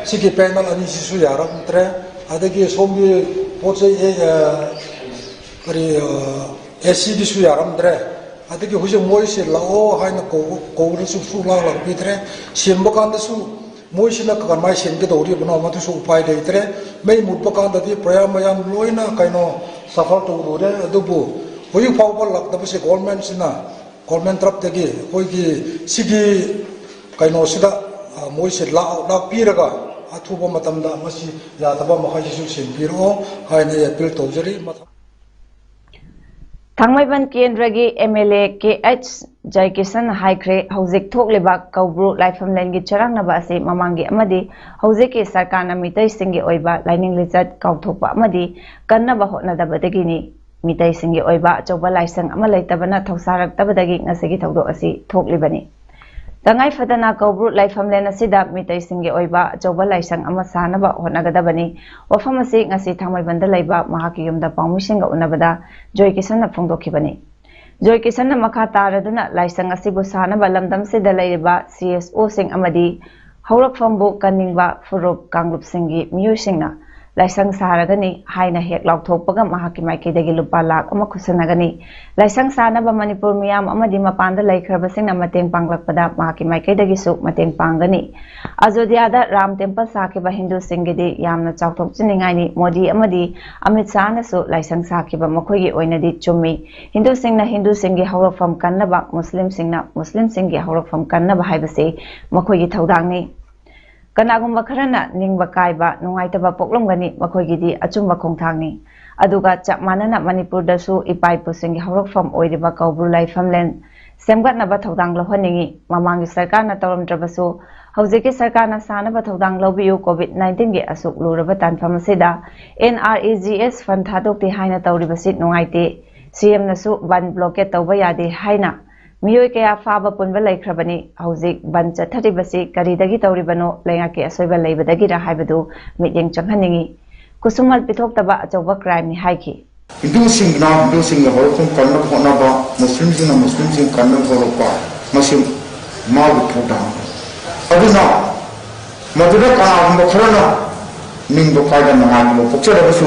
ꯁꯤꯒꯤ ꯄꯦꯅꯦꯜ ꯑꯅꯤꯁꯤꯁꯨ ꯌꯥꯔꯝꯗ꯭ꯔꯦ꯫ ꯑꯗꯒꯤ ꯁꯣꯝꯒꯤ ꯄꯣꯠ ꯆꯩ, ꯑꯦ, ꯑ, ꯀꯔꯤ, ꯑ, ꯑꯦ ꯁꯤꯒꯤꯁꯨ ꯌꯥꯔꯝꯗ꯭ꯔꯦ꯫ ꯑꯗꯒꯤ ꯍꯧꯖꯤꯛ ꯃꯣꯏꯁꯦ ꯂꯥꯛꯑꯣ ꯍꯥꯏꯅ ꯀꯧ-, ꯀꯧꯔꯁꯨ ꯁꯨꯛꯂꯥꯛ ꯂꯥꯛꯄꯤꯗ꯭ꯔꯦ꯫ ꯁꯤꯟꯕ ꯀꯥꯟꯗꯁꯨ ꯃꯣꯏꯁꯤꯅ ꯀꯃꯥꯏꯅ ꯁꯤꯟꯒꯗꯧꯔꯤꯕꯅꯣ, ꯃꯗꯨꯁꯨ ꯎꯄꯥꯏ ꯂꯩꯇ꯭ꯔꯦ꯫ ꯃꯩ ꯃꯨꯠꯄ ꯀꯥꯟꯗꯗꯤ ꯄ꯭ꯔꯖꯥ ꯃꯌꯥꯝ ꯂꯣꯏꯅ ꯀꯩꯅꯣ ꯁꯐꯔ ꯇꯧꯔꯨꯔꯦ꯫ ꯑꯗꯨꯕꯨ ꯍꯧꯖꯤꯛ ꯐꯥꯎꯕ ꯂꯥꯛꯇꯕꯁꯦ ꯒꯣꯔꯃꯦꯟꯁꯤꯅ, ꯒꯣꯔꯃꯦꯟ ꯇꯔꯞꯇꯒꯤ ꯑꯩꯈꯣꯏꯒꯤ ꯁꯤꯒꯤ ꯀꯩꯅꯣꯁꯤꯗ, ꯑ, ꯃꯣꯏꯁꯦ ꯂꯥꯛ-, ꯂꯥꯛꯄꯤꯔꯒ ꯑꯊꯨꯕ ꯃꯇꯝꯗ ꯃꯁꯤ ꯌꯥꯗꯕ ꯃꯈꯩꯁꯤꯁꯨ ꯁꯤꯟꯕꯤꯔꯛꯑꯣ ꯍꯥꯏꯅ ꯑꯩ ꯑꯄꯤꯜ ꯇꯧꯖꯔꯤ꯫ ꯃꯊꯪ ꯊꯥꯡꯃꯩꯕꯟ ꯀꯦꯟꯗ꯭ꯔꯒꯤ M L A K H ꯖꯌꯀꯤꯁꯟꯅ ꯍꯥꯏꯈ꯭ꯔꯦ, ꯍꯧꯖꯤꯛ ꯊꯣꯛꯂꯤꯕ ꯀꯧꯕ꯭ꯔꯨ ꯂꯥꯏꯐꯝꯂꯦꯟꯒꯤ ꯆꯔꯥꯡꯅꯕ ꯑꯁꯤ ꯃꯃꯥꯡꯒꯤ ꯑꯃꯗꯤ ꯍꯧꯖꯤꯛꯀꯤ ꯁꯔꯀꯥꯔꯅ ꯃꯤꯇꯩꯁꯤꯡꯒꯤ ꯑꯣꯏꯕ ꯂꯥꯏꯅꯤꯡ ꯂꯤꯆꯠ ꯀꯥꯎꯊꯣꯛꯄ ꯑꯃꯗꯤ ꯀꯟꯅꯕ ꯍꯣꯠꯅꯗꯕꯗꯒꯤꯅꯤ꯫ ꯃꯤꯇꯩꯁꯤꯡꯒꯤ ꯑꯣꯏꯕ ꯑꯆꯧꯕ ꯂꯥꯏꯁꯪ ꯑꯃ ꯂꯩꯇꯕꯅ ꯊꯧꯁꯥꯔꯛꯇꯕꯗꯒꯤ ꯉꯁꯤꯒꯤ ꯊꯧꯗꯣꯛ ꯑꯁꯤ ꯊꯣꯛꯂꯤꯕꯅꯤ꯫ ꯇꯉꯥꯏ ꯐꯗꯅ ꯀꯧꯕ꯭ꯔꯨ ꯂꯥꯏꯐꯝꯂꯦꯟ ꯑꯁꯤꯗ ꯃꯤꯇꯩꯁꯤꯡꯒꯤ ꯑꯣꯏꯕ ꯑꯆꯧꯕ ꯂꯥꯏꯁꯪ ꯑꯃ ꯁꯥꯅꯕ ꯍꯣꯠꯅꯒꯗꯕꯅꯤ꯫ ꯋꯥꯐꯝ ꯑꯁꯤ ꯉꯁꯤ ꯊꯥꯡꯃꯩꯕꯟꯗ ꯂꯩꯕ ꯃꯍꯥꯛꯀꯤ ꯌꯨꯝꯗ ꯄꯥꯎꯃꯤꯁꯤꯡꯒ ꯎꯅꯕꯗ ꯖꯣꯏ ꯀꯤꯁꯟꯅ ꯐꯣꯡꯗꯣꯛꯈꯤꯕꯅꯤ꯫ ꯖꯣꯏ ꯀꯤꯁꯟꯅ ꯃꯈꯥ ꯇꯥꯔꯗꯨꯅ ꯂꯥꯏꯁꯪ ꯑꯁꯤꯕꯨ ꯁꯥꯅꯕ ꯂꯝꯗꯝꯁꯤꯗ ꯂꯩꯔꯤꯕ ꯁꯤ ꯑꯦꯁ ꯑꯣꯁꯤꯡ ꯑꯃꯗꯤ ꯍꯧꯔꯛꯐꯝꯕꯨ ꯀꯟꯅꯤꯡꯕ ꯐꯨꯔꯨꯞ ꯀꯥꯡꯂꯨꯞꯁꯤꯡꯒꯤ ꯃꯤꯑꯣꯏꯁꯤꯡꯅ ꯂꯥꯏꯁꯪ ꯁꯥꯔꯒꯅꯤ ꯍꯥꯏꯅ ꯍꯦꯛ ꯂꯥꯎꯊꯣꯛꯄꯒ ꯃꯍꯥꯛꯀꯤ ꯃꯥꯏꯀꯩꯗꯒꯤ ꯂꯨꯄꯥ ꯂꯥꯈ ꯑꯃ ꯈꯨꯠꯁꯟꯅꯒꯅꯤ꯫ ꯂꯥꯏꯁꯪ ꯁꯥꯅꯕ ꯃꯅꯤꯄꯨꯔ ꯃꯤꯌꯥꯝ ꯑꯃꯗꯤ ꯃꯄꯥꯟꯗ ꯂꯩꯈ꯭ꯔꯕꯁꯤꯡꯅ ꯃꯇꯦꯡ ꯄꯥꯡꯂꯛꯄꯗ ꯃꯍꯥꯛꯀꯤ ꯃꯥꯏꯀꯩꯗꯒꯤꯁꯨ ꯃꯇꯦꯡ ꯄꯥꯡꯒꯅꯤ꯫ ꯑꯖꯣꯙ꯭ꯌꯥꯗ ꯔꯥꯝ ꯇꯦꯝꯄꯜ ꯁꯥꯈꯤꯕ ꯍꯤꯟꯗꯨꯁꯤꯡꯒꯤꯗꯤ ꯌꯥꯝꯅ ꯆꯥꯎꯊꯣꯛꯆꯅꯤꯡꯉꯥꯏꯅꯤ꯫ ꯃꯣꯗꯤ ꯑꯃꯗꯤ ꯑꯃꯤꯠ ꯁꯥꯍꯅꯁꯨ ꯂꯥꯏꯁꯪ ꯁꯥꯈꯤꯕ ꯃꯈꯣꯏꯒꯤ ꯑꯣꯏꯅꯗꯤ ꯆꯨꯝꯃꯤ꯫ ꯍꯤꯟꯗꯨꯁꯤꯡꯅ ꯍꯤꯟꯗꯨꯁꯤꯡꯒꯤ ꯍꯧꯔꯛꯐꯝ ꯀꯟꯅꯕ, ꯃꯨꯁꯂꯤꯝꯁꯤꯡꯅ ꯃꯨꯁꯂꯤꯝꯁꯤꯡꯒꯤ ꯍꯧꯔꯛꯐꯝ ꯀꯟꯅꯕ ꯍꯥꯏꯕꯁꯤ ꯃꯈꯣꯏꯒꯤ ꯊꯧꯗꯥꯡꯅꯤ꯫ ꯀꯅꯥꯒꯨꯝꯕ ꯈꯔꯅ ꯅꯤꯡꯕ ꯀꯥꯏꯕ, ꯅꯨꯡꯉꯥꯏꯇꯕ ꯄꯣꯛꯂꯝꯒꯅꯤ, ꯃꯈꯣꯏꯒꯤꯗꯤ ꯑꯆꯨꯝꯕ ꯈꯣꯡꯊꯥꯡꯅꯤ꯫ ꯑꯗꯨꯒ ꯆꯞ ꯃꯥꯟꯅꯅ ꯃꯅꯤꯄꯨꯔꯗꯁꯨ ꯏꯄꯥ ꯏꯄꯨꯁꯤꯡꯒꯤ ꯍꯧꯔꯛꯐꯝ ꯑꯣꯏꯔꯤꯕ ꯀꯧꯕ꯭ꯔꯨ ꯂꯥꯏꯐꯝꯂꯦꯟ ꯁꯦꯝꯒꯠꯅꯕ ꯊꯧꯗꯥꯡ ꯂꯧꯍꯟꯅꯤꯡꯏ꯫ ꯃꯃꯥꯡꯒꯤ ꯁꯔꯀꯥꯔꯅ ꯇꯧꯔꯝꯗ꯭ꯔꯕꯁꯨ ꯍꯧꯖꯤꯛꯀꯤ ꯁꯔꯀꯥꯔꯅ ꯁꯥꯅꯕ ꯊꯧꯗꯥꯡ ꯂꯧꯕꯤꯌꯨ꯫ ꯀꯣꯚꯤꯗ ꯅꯥꯏꯟꯇꯤꯟꯒꯤ ꯑꯁꯨꯛ ꯂꯨꯔꯕ ꯇꯥꯟꯐꯝ ꯑꯁꯤꯗ ꯑꯦꯟ ꯑꯥꯔ ꯏ ꯖꯤ ꯑꯦꯁ ꯐꯟ ꯊꯥꯗꯣꯛꯇꯦ ꯍꯥꯏꯅ ꯇꯧꯔꯤꯕꯁꯤ ꯅꯨꯡꯉꯥꯏꯇꯦ꯫ ꯁꯤ ꯑꯦꯝꯅꯁꯨ ꯕꯟ ꯕ꯭ꯂꯣꯀꯦꯠ ꯇꯧꯕ ꯌꯥꯗꯦ ꯍꯥꯏꯅ ꯃꯤꯑꯣꯏ ꯀꯌꯥ ꯐꯥꯕ ꯄꯨꯟꯕ ꯂꯩꯈ꯭ꯔꯕꯅꯤ꯫ ꯍꯧꯖꯤꯛ ꯕꯟ ꯆꯠꯊꯔꯤꯕꯁꯤ ꯀꯔꯤꯗꯒꯤ ꯇꯧꯔꯤꯕꯅꯣ? ꯂꯩꯉꯥꯛꯀꯤ ꯑꯁꯣꯏꯕ ꯂꯩꯕꯗꯒꯤꯔ ꯍꯥꯏꯕꯗꯨ ꯃꯤꯠꯌꯦꯡ ꯆꯪꯍꯟꯅꯤꯡꯏ꯫ ꯈꯨꯠꯁꯨꯃꯟ ꯄꯤꯊꯣꯛꯇꯕ ꯑꯆꯧꯕ ꯀ꯭ꯔꯥꯏꯝꯅꯤ ꯍꯥꯏꯈꯤ꯫ ꯍꯤꯟꯗꯨꯁꯤꯡꯅ ꯍꯤꯟꯗꯨꯁꯤꯡꯒꯤ ꯍꯧꯔꯛꯐꯝ ꯀꯟꯅꯕ ꯍꯣꯠꯅꯕ, ꯃꯨꯁꯂꯤꯝꯁꯤꯡꯅ ꯃꯨꯁꯂꯤꯝꯁꯤꯡ ꯀꯟꯅꯕ ꯍꯣꯠꯅꯔꯛꯄ, ꯃꯁꯤ ꯃꯥꯒꯤ ꯊꯧꯗꯥꯡꯅꯤ꯫ ꯑꯗꯨꯅ ꯃꯗꯨꯗ ꯀꯅꯥꯒꯨꯝꯕ ꯈꯔꯅ ꯅꯤꯡꯕ ꯀꯥꯏꯗ ꯅꯨꯡꯉꯥꯏꯇꯕ ꯄꯣꯛꯆꯔꯒꯁꯨ,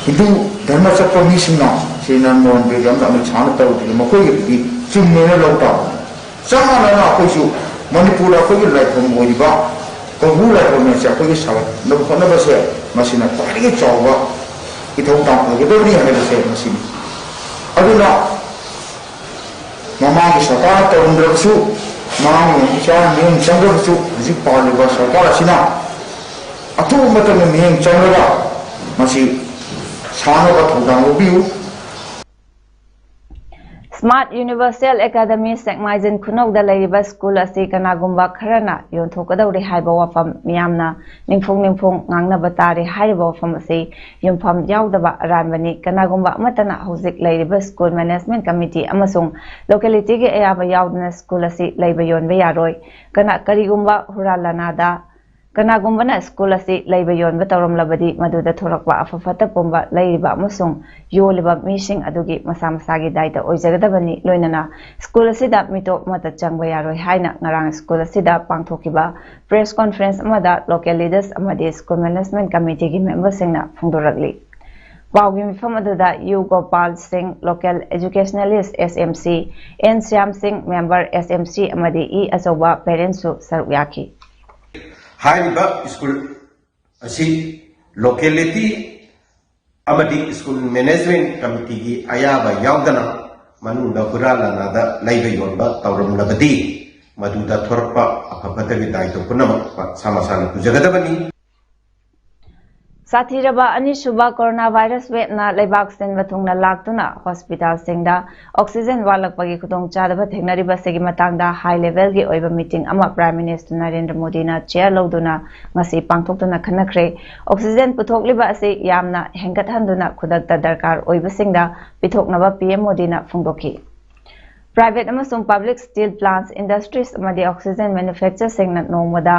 ꯍꯤꯟꯗꯨ ꯙꯔꯃ ꯆꯠꯄ ꯃꯤꯁꯤꯡꯅ ꯁ꯭ꯔꯤ ꯅꯔꯦꯟꯗ꯭ꯔ ꯃꯣꯗꯤ ꯑꯃꯗꯤ ꯑꯃꯤꯠ ꯁꯥꯍꯅ ꯇꯧꯔꯤꯕꯗꯨ ꯃꯈꯣꯏꯒꯤꯗꯤ ꯆꯨꯝꯃꯦꯅ ꯂꯧ ꯇꯥꯕꯅꯤ꯫ ꯆꯞ ꯃꯥꯟꯅꯅ ꯑꯩꯈꯣꯏꯁꯨ ꯃꯅꯤꯄꯨꯔꯗ ꯑꯩꯈꯣꯏꯒꯤ ꯂꯥꯏꯐꯝ ꯑꯣꯏꯔꯤꯕ ꯀꯧꯕ꯭ꯔꯨ ꯂꯥꯏꯐꯝ ꯑꯁꯦ ꯑꯩꯈꯣꯏꯒꯤ ꯁꯥꯒꯠꯅꯕ ꯍꯣꯠꯅꯕꯁꯦ ꯃꯁꯤꯅ ꯈ꯭ꯋꯥꯏꯗꯒꯤ ꯆꯥꯎꯕ ꯏꯊꯧ ꯇꯥꯡꯈꯠꯂꯒꯗꯕꯅꯤ ꯍꯥꯏꯕꯁꯦ ꯃꯁꯤꯅꯤ꯫ ꯑꯗꯨꯅ ꯃꯃꯥꯡꯒꯤ ꯁꯔꯀꯥꯔꯅ ꯇꯧꯔꯝꯗ꯭ꯔꯕꯁꯨ ꯃꯥꯡꯂꯣꯝ ꯏꯆꯥ ꯃꯤꯠꯌꯦꯡ ꯆꯪꯗ꯭ꯔꯕꯁꯨ ꯍꯧꯖꯤꯛ ꯄꯥꯜꯂꯤꯕ ꯁꯔꯀꯥꯔ ꯑꯁꯤꯅ ꯑꯊꯨꯕ ꯃꯇꯝꯗ ꯃꯤꯠꯌꯦꯡ ꯆꯪꯂꯒ ꯃꯁꯤ ꯁꯥꯅꯕ ꯊꯧꯗꯥꯡ ꯂꯧꯕꯤꯌꯨ꯫ Smart Universal Academy ꯁꯦꯛꯃꯥꯏꯖꯤꯟ ꯈꯨꯅꯧꯗ ꯂꯩꯔꯤꯕ ꯁ꯭ꯀꯨꯜ ꯑꯁꯤ ꯀꯅꯥꯒꯨꯝꯕ ꯈꯔꯅ ꯌꯣꯟꯊꯣꯛꯀꯗꯧꯔꯦ ꯍꯥꯏꯕ ꯋꯥꯐꯝ ꯃꯤꯌꯥꯝꯅ ꯅꯤꯡꯐꯨꯡ ꯅꯤꯡꯐꯨꯡ ꯉꯥꯡꯅꯕ ꯇꯥꯔꯦ꯫ ꯍꯥꯏꯔꯤꯕ ꯋꯥꯐꯝ ꯑꯁꯤ ꯌꯨꯝꯐꯝ ꯌꯥꯎꯗꯕ ꯑꯔꯥꯟꯕꯅꯤ꯫ ꯀꯅꯥꯒꯨꯝꯕ ꯑꯃꯠꯇꯅ ꯍꯧꯖꯤꯛ ꯂꯩꯔꯤꯕ ꯁ꯭ꯀꯨꯜ ꯃꯦꯅꯦꯖꯃꯦꯟꯠ ꯀꯃꯤꯇꯤ ꯑꯃꯁꯨꯡ ꯂꯣꯀꯦꯂꯤꯇꯤꯒꯤ ꯑꯌꯥꯕ ꯌꯥꯎꯗꯅ ꯁ꯭ꯀꯨꯜ ꯑꯁꯤ ꯂꯩꯕ ꯌꯣꯟꯕ ꯌꯥꯔꯣꯏ꯫ ꯀꯅꯥ-, ꯀꯔꯤꯒꯨꯝꯕ ꯍꯨꯔꯥꯟ ꯂꯥꯟꯅꯥꯗ ꯀꯅꯥꯒꯨꯝꯕꯅ ꯁ꯭ꯀꯨꯜ ꯑꯁꯤ ꯂꯩꯕ ꯌꯣꯟꯕ ꯇꯧꯔꯝꯂꯕꯗꯤ, ꯃꯗꯨꯗ ꯊꯣꯔꯛꯄ ꯑꯐ ꯐꯠꯇ ꯄꯨꯝꯕ ꯂꯩꯔꯤꯕ ꯑꯃꯁꯨꯡ ꯌꯣꯜꯂꯤꯕ ꯃꯤꯁꯤꯡ ꯑꯗꯨꯒꯤ ꯃꯁꯥ ꯃꯁꯥꯒꯤ ꯗꯥꯏꯇ ꯑꯣꯏꯖꯒꯗꯕꯅꯤ꯫ ꯂꯣꯏꯅꯅ ꯁ꯭ꯀꯨꯜ ꯑꯁꯤꯗ ꯃꯤꯇꯣꯞ ꯑꯃꯠꯇ ꯆꯪꯕ ꯌꯥꯔꯣꯏ ꯍꯥꯏꯅ ꯉꯔꯥꯡ ꯁ꯭ꯀꯨꯜ ꯑꯁꯤꯗ ꯄꯥꯡꯊꯣꯛꯈꯤꯕ ꯄ꯭ꯔꯦꯁ ꯀꯣꯟꯐꯔꯦꯟꯁ ꯑꯃꯗ ꯂꯣꯀꯦꯜ ꯂꯤꯗꯔꯁ ꯑꯃꯗꯤ ꯁ꯭ꯀꯨꯜ ꯃꯦꯅꯦꯖꯃꯦꯟꯠ ꯀꯃꯤꯇꯤꯒꯤ ꯃꯦꯝꯕꯔꯁꯤꯡꯅ ꯐꯣꯡꯗꯣꯔꯛꯂꯤ꯫ ꯄꯥꯎꯒꯤ ꯃꯤꯐꯝ ꯑꯗꯨꯗ Y Gopal Singh, local educationalist, S M C, N Shyam Singh, member, ꯑꯦꯁ ꯑꯦꯝ ꯁꯤ, ꯑꯃꯗꯤ ꯏ ꯑꯆꯧꯕ ꯄꯦꯔꯦꯟꯠꯁꯨ ꯁꯔꯨꯛ ꯌꯥꯈꯤ꯫ ꯍꯥꯏꯔꯤꯕ ꯁ꯭ꯀꯨꯜ ꯑꯁꯤ ꯂꯣꯀꯦꯂꯤꯇꯤ ꯑꯃꯗꯤ ꯁ꯭ꯀꯨꯜ ꯃꯦꯅꯦꯖꯃꯦꯟꯠ ꯀꯃꯤꯇꯤꯒꯤ ꯑꯌꯥꯕ ꯌꯥꯎꯗꯅ ꯃꯅꯨꯡꯗ ꯍꯨꯔꯥꯟ ꯂꯥꯟꯅꯥꯗ ꯂꯩꯕ ꯌꯣꯟꯕ ꯇꯧꯔꯝꯂꯕꯗꯤ, ꯃꯗꯨꯗ ꯊꯣꯔꯛꯄ ꯑꯐ ꯐꯠꯇꯒꯤ ꯗꯥꯏꯇ ꯄꯨꯝꯅꯃꯛ ꯃꯁꯥ ꯃꯁꯥꯅ ꯄꯨꯖꯒꯗꯕꯅꯤ꯫ ꯁꯥꯊꯤꯔꯕ ꯑꯅꯤꯁꯨꯕ ꯀꯣꯔꯣꯅꯥ ꯚꯥꯏꯔꯁ ꯋꯦꯕꯅ ꯂꯩꯕꯥꯛ ꯁꯤꯟꯕ ꯊꯨꯡꯅ ꯂꯥꯛꯇꯨꯅ ꯍꯣꯁꯄꯤꯇꯥꯜꯁꯤꯡꯗ ꯑꯣꯛꯁꯤꯖꯦꯟ ꯋꯥꯠꯂꯛꯄꯒꯤ ꯈꯨꯗꯣꯡꯆꯥꯗꯕ ꯊꯦꯡꯅꯔꯤꯕꯁꯤꯒꯤ ꯃꯇꯥꯡꯗ ꯍꯥꯏ ꯂꯦꯚꯦꯜꯒꯤ ꯑꯣꯏꯕ ꯃꯤꯇꯤꯡ ꯑꯃ ꯄ꯭ꯔꯥꯏꯝ ꯃꯤꯅꯤꯁꯇꯔ ꯅꯔꯦꯟꯗ꯭ꯔ ꯃꯣꯗꯤꯅ ꯆꯦꯌꯔ ꯂꯧꯗꯨꯅ ꯉꯁꯤ ꯄꯥꯡꯊꯣꯛꯇꯨꯅ ꯈꯟꯅꯈ꯭ꯔꯦ꯫ ꯑꯣꯛꯁꯤꯖꯦꯟ ꯄꯨꯊꯣꯛꯂꯤꯕ ꯑꯁꯤ ꯌꯥꯝꯅ ꯍꯦꯟꯒꯠꯍꯟꯗꯨꯅ ꯈꯨꯗꯛꯇ ꯗꯔꯀꯥꯔ ꯑꯣꯏꯕꯁꯤꯡꯗ ꯄꯤꯊꯣꯛꯅꯕ ꯄꯤ ꯑꯦꯝ ꯃꯣꯗꯤꯅ ꯐꯣꯡꯗꯣꯛꯈꯤ꯫ ꯄ꯭ꯔꯥꯏꯚꯦꯠ ꯑꯃꯁꯨꯡ ꯄꯕ꯭ꯂꯤꯛ ꯁ꯭ꯇꯤꯜ ꯄ꯭ꯂꯥꯟꯠꯁ, ꯏꯟꯗꯁꯇ꯭ꯔꯤꯁ ꯑꯃꯗꯤ ꯑꯣꯛꯁꯤꯖꯦꯟ ꯃꯦꯅꯨꯐꯦꯛꯆꯔꯁꯤꯡꯅ ꯅꯣꯡꯃꯗ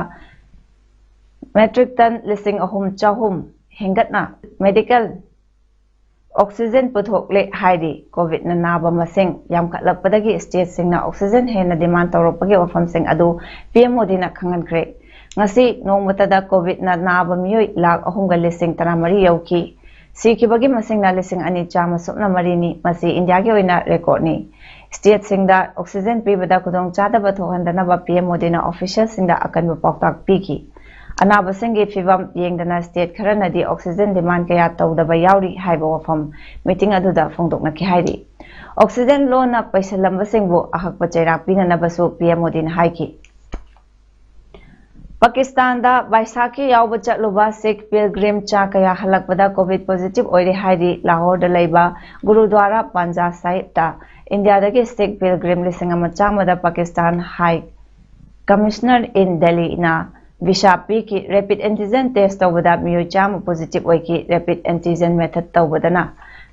ꯃꯦꯇ꯭ꯔꯤꯛ ꯇꯟ ꯂꯤꯁꯤꯡ ꯑꯍꯨꯝ ꯆꯍꯨꯝ ꯍꯦꯟꯒꯠꯅ ꯃꯦꯗꯤꯀꯦꯜ ꯑꯣꯛꯁꯤꯖꯦꯟ ꯄꯨꯊꯣꯛꯂꯦ ꯍꯥꯏꯔꯤ꯫ ꯀꯣꯚꯤꯗꯅ ꯅꯥꯕ ꯃꯁꯤꯡ ꯌꯥꯝꯈꯠꯂꯛꯄꯗꯒꯤ ꯁ꯭ꯇꯦꯠꯁꯤꯡꯅ ꯑꯣꯛꯁꯤꯖꯦꯟ ꯍꯦꯟꯅ ꯗꯤꯃꯥꯟ ꯇꯧꯔꯛꯄꯒꯤ ꯋꯥꯐꯝꯁꯤꯡ ꯑꯗꯨ ꯄꯤ ꯑꯦꯝ ꯃꯣꯗꯤꯅ ꯈꯪꯍꯟꯈ꯭ꯔꯦ꯫ ꯉꯁꯤ ꯅꯣꯡꯃꯇꯗ ꯀꯣꯚꯤꯗꯅ ꯅꯥꯕ ꯃꯤꯑꯣꯏ ꯂꯥꯈ ꯑꯍꯨꯝꯒ ꯂꯤꯁꯤꯡ ꯇꯔꯥꯃꯔꯤ ꯌꯧꯈꯤ꯫ ꯁꯤꯈꯤꯕꯒꯤ ꯃꯁꯤꯡꯅ ꯂꯤꯁꯤꯡ ꯑꯅꯤ ꯆꯥꯝꯃ ꯁꯨꯞꯅ ꯃꯔꯤꯅꯤ꯫ ꯃꯁꯤ ꯏꯟꯗꯤꯌꯥꯒꯤ ꯑꯣꯏꯅ ꯔꯦꯀꯣꯔꯗꯅꯤ꯫ ꯁ꯭ꯇꯦꯠꯁꯤꯡꯗ ꯑꯣꯛꯁꯤꯖꯦꯟ ꯄꯤꯕꯗ ꯈꯨꯗꯣꯡꯆꯥꯗꯕ ꯊꯣꯛꯍꯟꯗꯅꯕ ꯄꯤ ꯑꯦꯝ ꯃꯣꯗꯤꯅ ꯑꯣꯐꯤꯁꯤꯌꯦꯜꯁꯤꯡꯗ ꯑꯀꯟꯕ ꯄꯥꯎꯇꯥꯛ ꯄꯤꯈꯤ꯫ ꯑꯅꯥꯕꯁꯤꯡꯒꯤ ꯐꯤꯕꯝ ꯌꯦꯡꯗꯅ state ꯈꯔꯅꯗꯤ oxygen demand ꯀꯌꯥ ꯇꯧꯗꯕ ꯌꯥꯎꯔꯤ ꯍꯥꯏꯕ ꯋꯥꯐꯝ meeting ꯑꯗꯨꯗ ꯐꯣꯡꯗꯣꯛꯅꯈꯤ ꯍꯥꯏꯔꯤ꯫ Oxygen ꯂꯣꯟꯅ ꯄꯩꯁꯤꯜꯂꯝꯕꯁꯤꯡꯕꯨ ꯑꯍꯛꯄ ꯆꯩꯔꯥꯛ ꯄꯤꯅꯅꯕꯁꯨ P M ꯃꯣꯗꯤꯅ ꯍꯥꯏꯈꯤ꯫ ꯄꯥꯀꯤꯁꯇꯥꯟꯗ ꯕꯥꯏꯁꯥꯈꯤ ꯌꯥꯎꯕ ꯆꯠꯂꯨꯕ Sikh pilgrim ꯆꯥ ꯀꯌꯥ ꯍꯜꯂꯛꯄꯗ COVID positive ꯑꯣꯏꯔꯦ ꯍꯥꯏꯔꯤ꯫ ꯂꯥꯍꯣꯔꯗ ꯂꯩꯕ ꯒꯨꯔꯨꯗ꯭ꯋꯥꯔꯥ ꯄꯥꯟꯖꯥ ꯁꯥꯍꯤꯕꯇ ꯏꯟꯗꯤꯌꯥꯗꯒꯤ Sikh pilgrim ꯂꯤꯁꯤꯡ ꯑꯃ ꯆꯥꯝꯃꯗ Pakistan High Commissioner in Delhi ꯅ visa ꯄꯤꯈꯤ꯫ Rapid antigen test ꯇꯧꯕꯗ ꯃꯤꯑꯣꯏ ꯆꯥꯝꯃ positive ꯑꯣꯏꯈꯤ꯫ Rapid antigen method ꯇꯧꯕꯗꯅ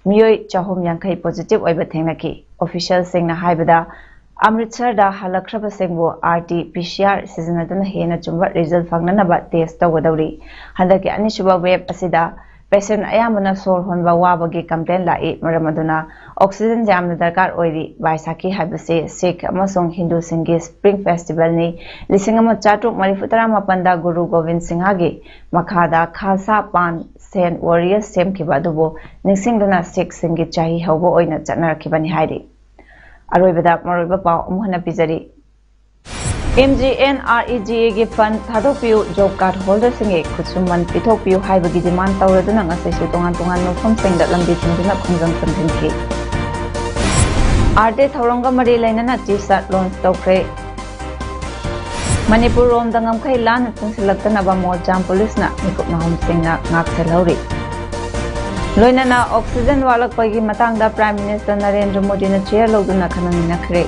ꯃꯤꯑꯣꯏ ꯆꯍꯨꯝ ꯌꯥꯡꯈꯩ positive ꯑꯣꯏꯕ ꯊꯦꯡꯅꯈꯤ꯫ Officialꯁꯤꯡꯅ ꯍꯥꯏꯕꯗ, ꯑꯃ꯭ꯔꯤꯠꯁꯔꯗ ꯍꯜꯂꯛꯈ꯭ꯔꯕꯁꯤꯡꯕꯨ R T P C R ꯁꯤꯖꯤꯟꯅꯗꯨꯅ ꯍꯦꯟꯅ ꯆꯨꯝꯕ result ꯐꯪꯅꯅꯕ test ꯇꯧꯒꯗꯧꯔꯤ꯫ ꯍꯟꯗꯛꯀꯤ ꯑꯅꯤꯁꯨꯕ wave ꯑꯁꯤꯗ patient ꯑꯌꯥꯝꯕꯅ ꯁꯣꯔ ꯍꯣꯟꯕ ꯋꯥꯕꯒꯤ complaint ꯂꯥꯛꯏ꯫ ꯃꯔꯝ ꯑꯗꯨꯅ oxygen ꯌꯥꯝꯅ ꯗꯔꯀꯥꯔ ꯑꯣꯏꯔꯤ꯫ ꯕꯥꯏꯁꯥꯈꯤ ꯍꯥꯏꯕꯁꯤ Sikh ꯑꯃꯁꯨꯡ ꯍꯤꯟꯗꯨꯁꯤꯡꯒꯤ spring festivalꯅꯤ꯫ ꯂꯤꯁꯤꯡ ꯑꯃ ꯆꯥꯇ꯭ꯔꯨꯛ ꯃꯔꯤꯐꯨ ꯇꯔꯥ ꯃꯥꯄꯟꯗ ꯒꯨꯔꯨ ꯒꯣꯕꯤꯟ ꯁꯤꯡꯍꯒꯤ ꯃꯈꯥꯗ ꯈꯥꯜꯁꯥ ꯄꯥꯟ Saint warriors ꯁꯦꯝꯈꯤꯕ ꯑꯗꯨꯕꯨ ꯅꯤꯡꯁꯤꯡꯗꯨꯅ Sikhꯁꯤꯡꯒꯤ ꯆꯍꯤ ꯍꯧꯕ ꯑꯣꯏꯅ ꯆꯠꯅꯔꯛꯈꯤꯕꯅꯤ ꯍꯥꯏꯔꯤ꯫ ꯑꯔꯣꯏꯕꯗ ꯃꯔꯨꯑꯣꯏꯕ ꯄꯥꯎ ꯑꯃꯨꯛ ꯍꯟꯅ ꯄꯤꯖꯔꯤ꯫ M G N R E G Aꯒꯤ fund ꯊꯥꯗꯣꯛꯄꯤꯌꯨ, job card holderꯁꯤꯡꯒꯤ ꯈꯨꯠꯁꯨꯃꯟ ꯄꯤꯊꯣꯛꯄꯤꯌꯨ ꯍꯥꯏꯕꯒꯤ demand ꯇꯧꯔꯗꯨꯅ ꯉꯁꯤꯁꯨ ꯇꯣꯉꯥꯟ ꯇꯣꯉꯥꯟꯕ ꯃꯐꯝꯁꯤꯡꯗ ꯂꯝꯕꯤ ꯊꯤꯡꯗꯨꯅ ꯈꯣꯡꯖꯪ ꯆꯪꯁꯤꯟꯈꯤ꯫ ꯑꯥꯔꯇꯦ ꯊꯧꯔꯝꯒ ꯃꯔꯤ ꯂꯩꯅꯅ T-shirt launch ꯇꯧꯈ꯭ꯔꯦ꯫ ꯃꯅꯤꯄꯨꯔ ꯔꯣꯝꯗ ꯉꯝꯈꯩ ꯂꯥꯟꯅ ꯆꯪꯁꯤꯜꯂꯛꯇꯅꯕ ꯃꯣꯔꯆꯥꯝ ꯄꯨꯂꯤꯁꯅ ꯃꯤꯀꯨꯞ ꯅꯥꯍꯨꯝꯁꯤꯡꯅ ꯉꯥꯛ ꯁꯦꯜꯍꯧꯔꯤ꯫ ꯂꯣꯏꯅꯅ oxygen ꯋꯥꯠꯂꯛꯄꯒꯤ ꯃꯇꯥꯡꯗ Prime Minister ꯅꯔꯦꯟꯗ꯭ꯔ ꯃꯣꯗꯤꯅ chair ꯂꯧꯗꯨꯅ ꯈꯟꯅ ꯅꯩꯅꯈ꯭ꯔꯦ꯫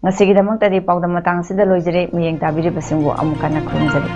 ꯉꯁꯤꯒꯤꯗꯃꯛꯇꯗꯤ ꯄꯥꯎꯗꯝ ꯃꯇꯥꯡ ꯑꯁꯤꯗ ꯂꯣꯏꯖꯔꯦ꯫ ꯃꯤꯠꯌꯦꯡ ꯇꯥꯕꯤꯔꯤꯕꯁꯤꯡꯕꯨ ꯑꯃꯨꯛ ꯍꯟꯅ ꯈꯨꯔꯨꯝꯖꯔꯤ꯫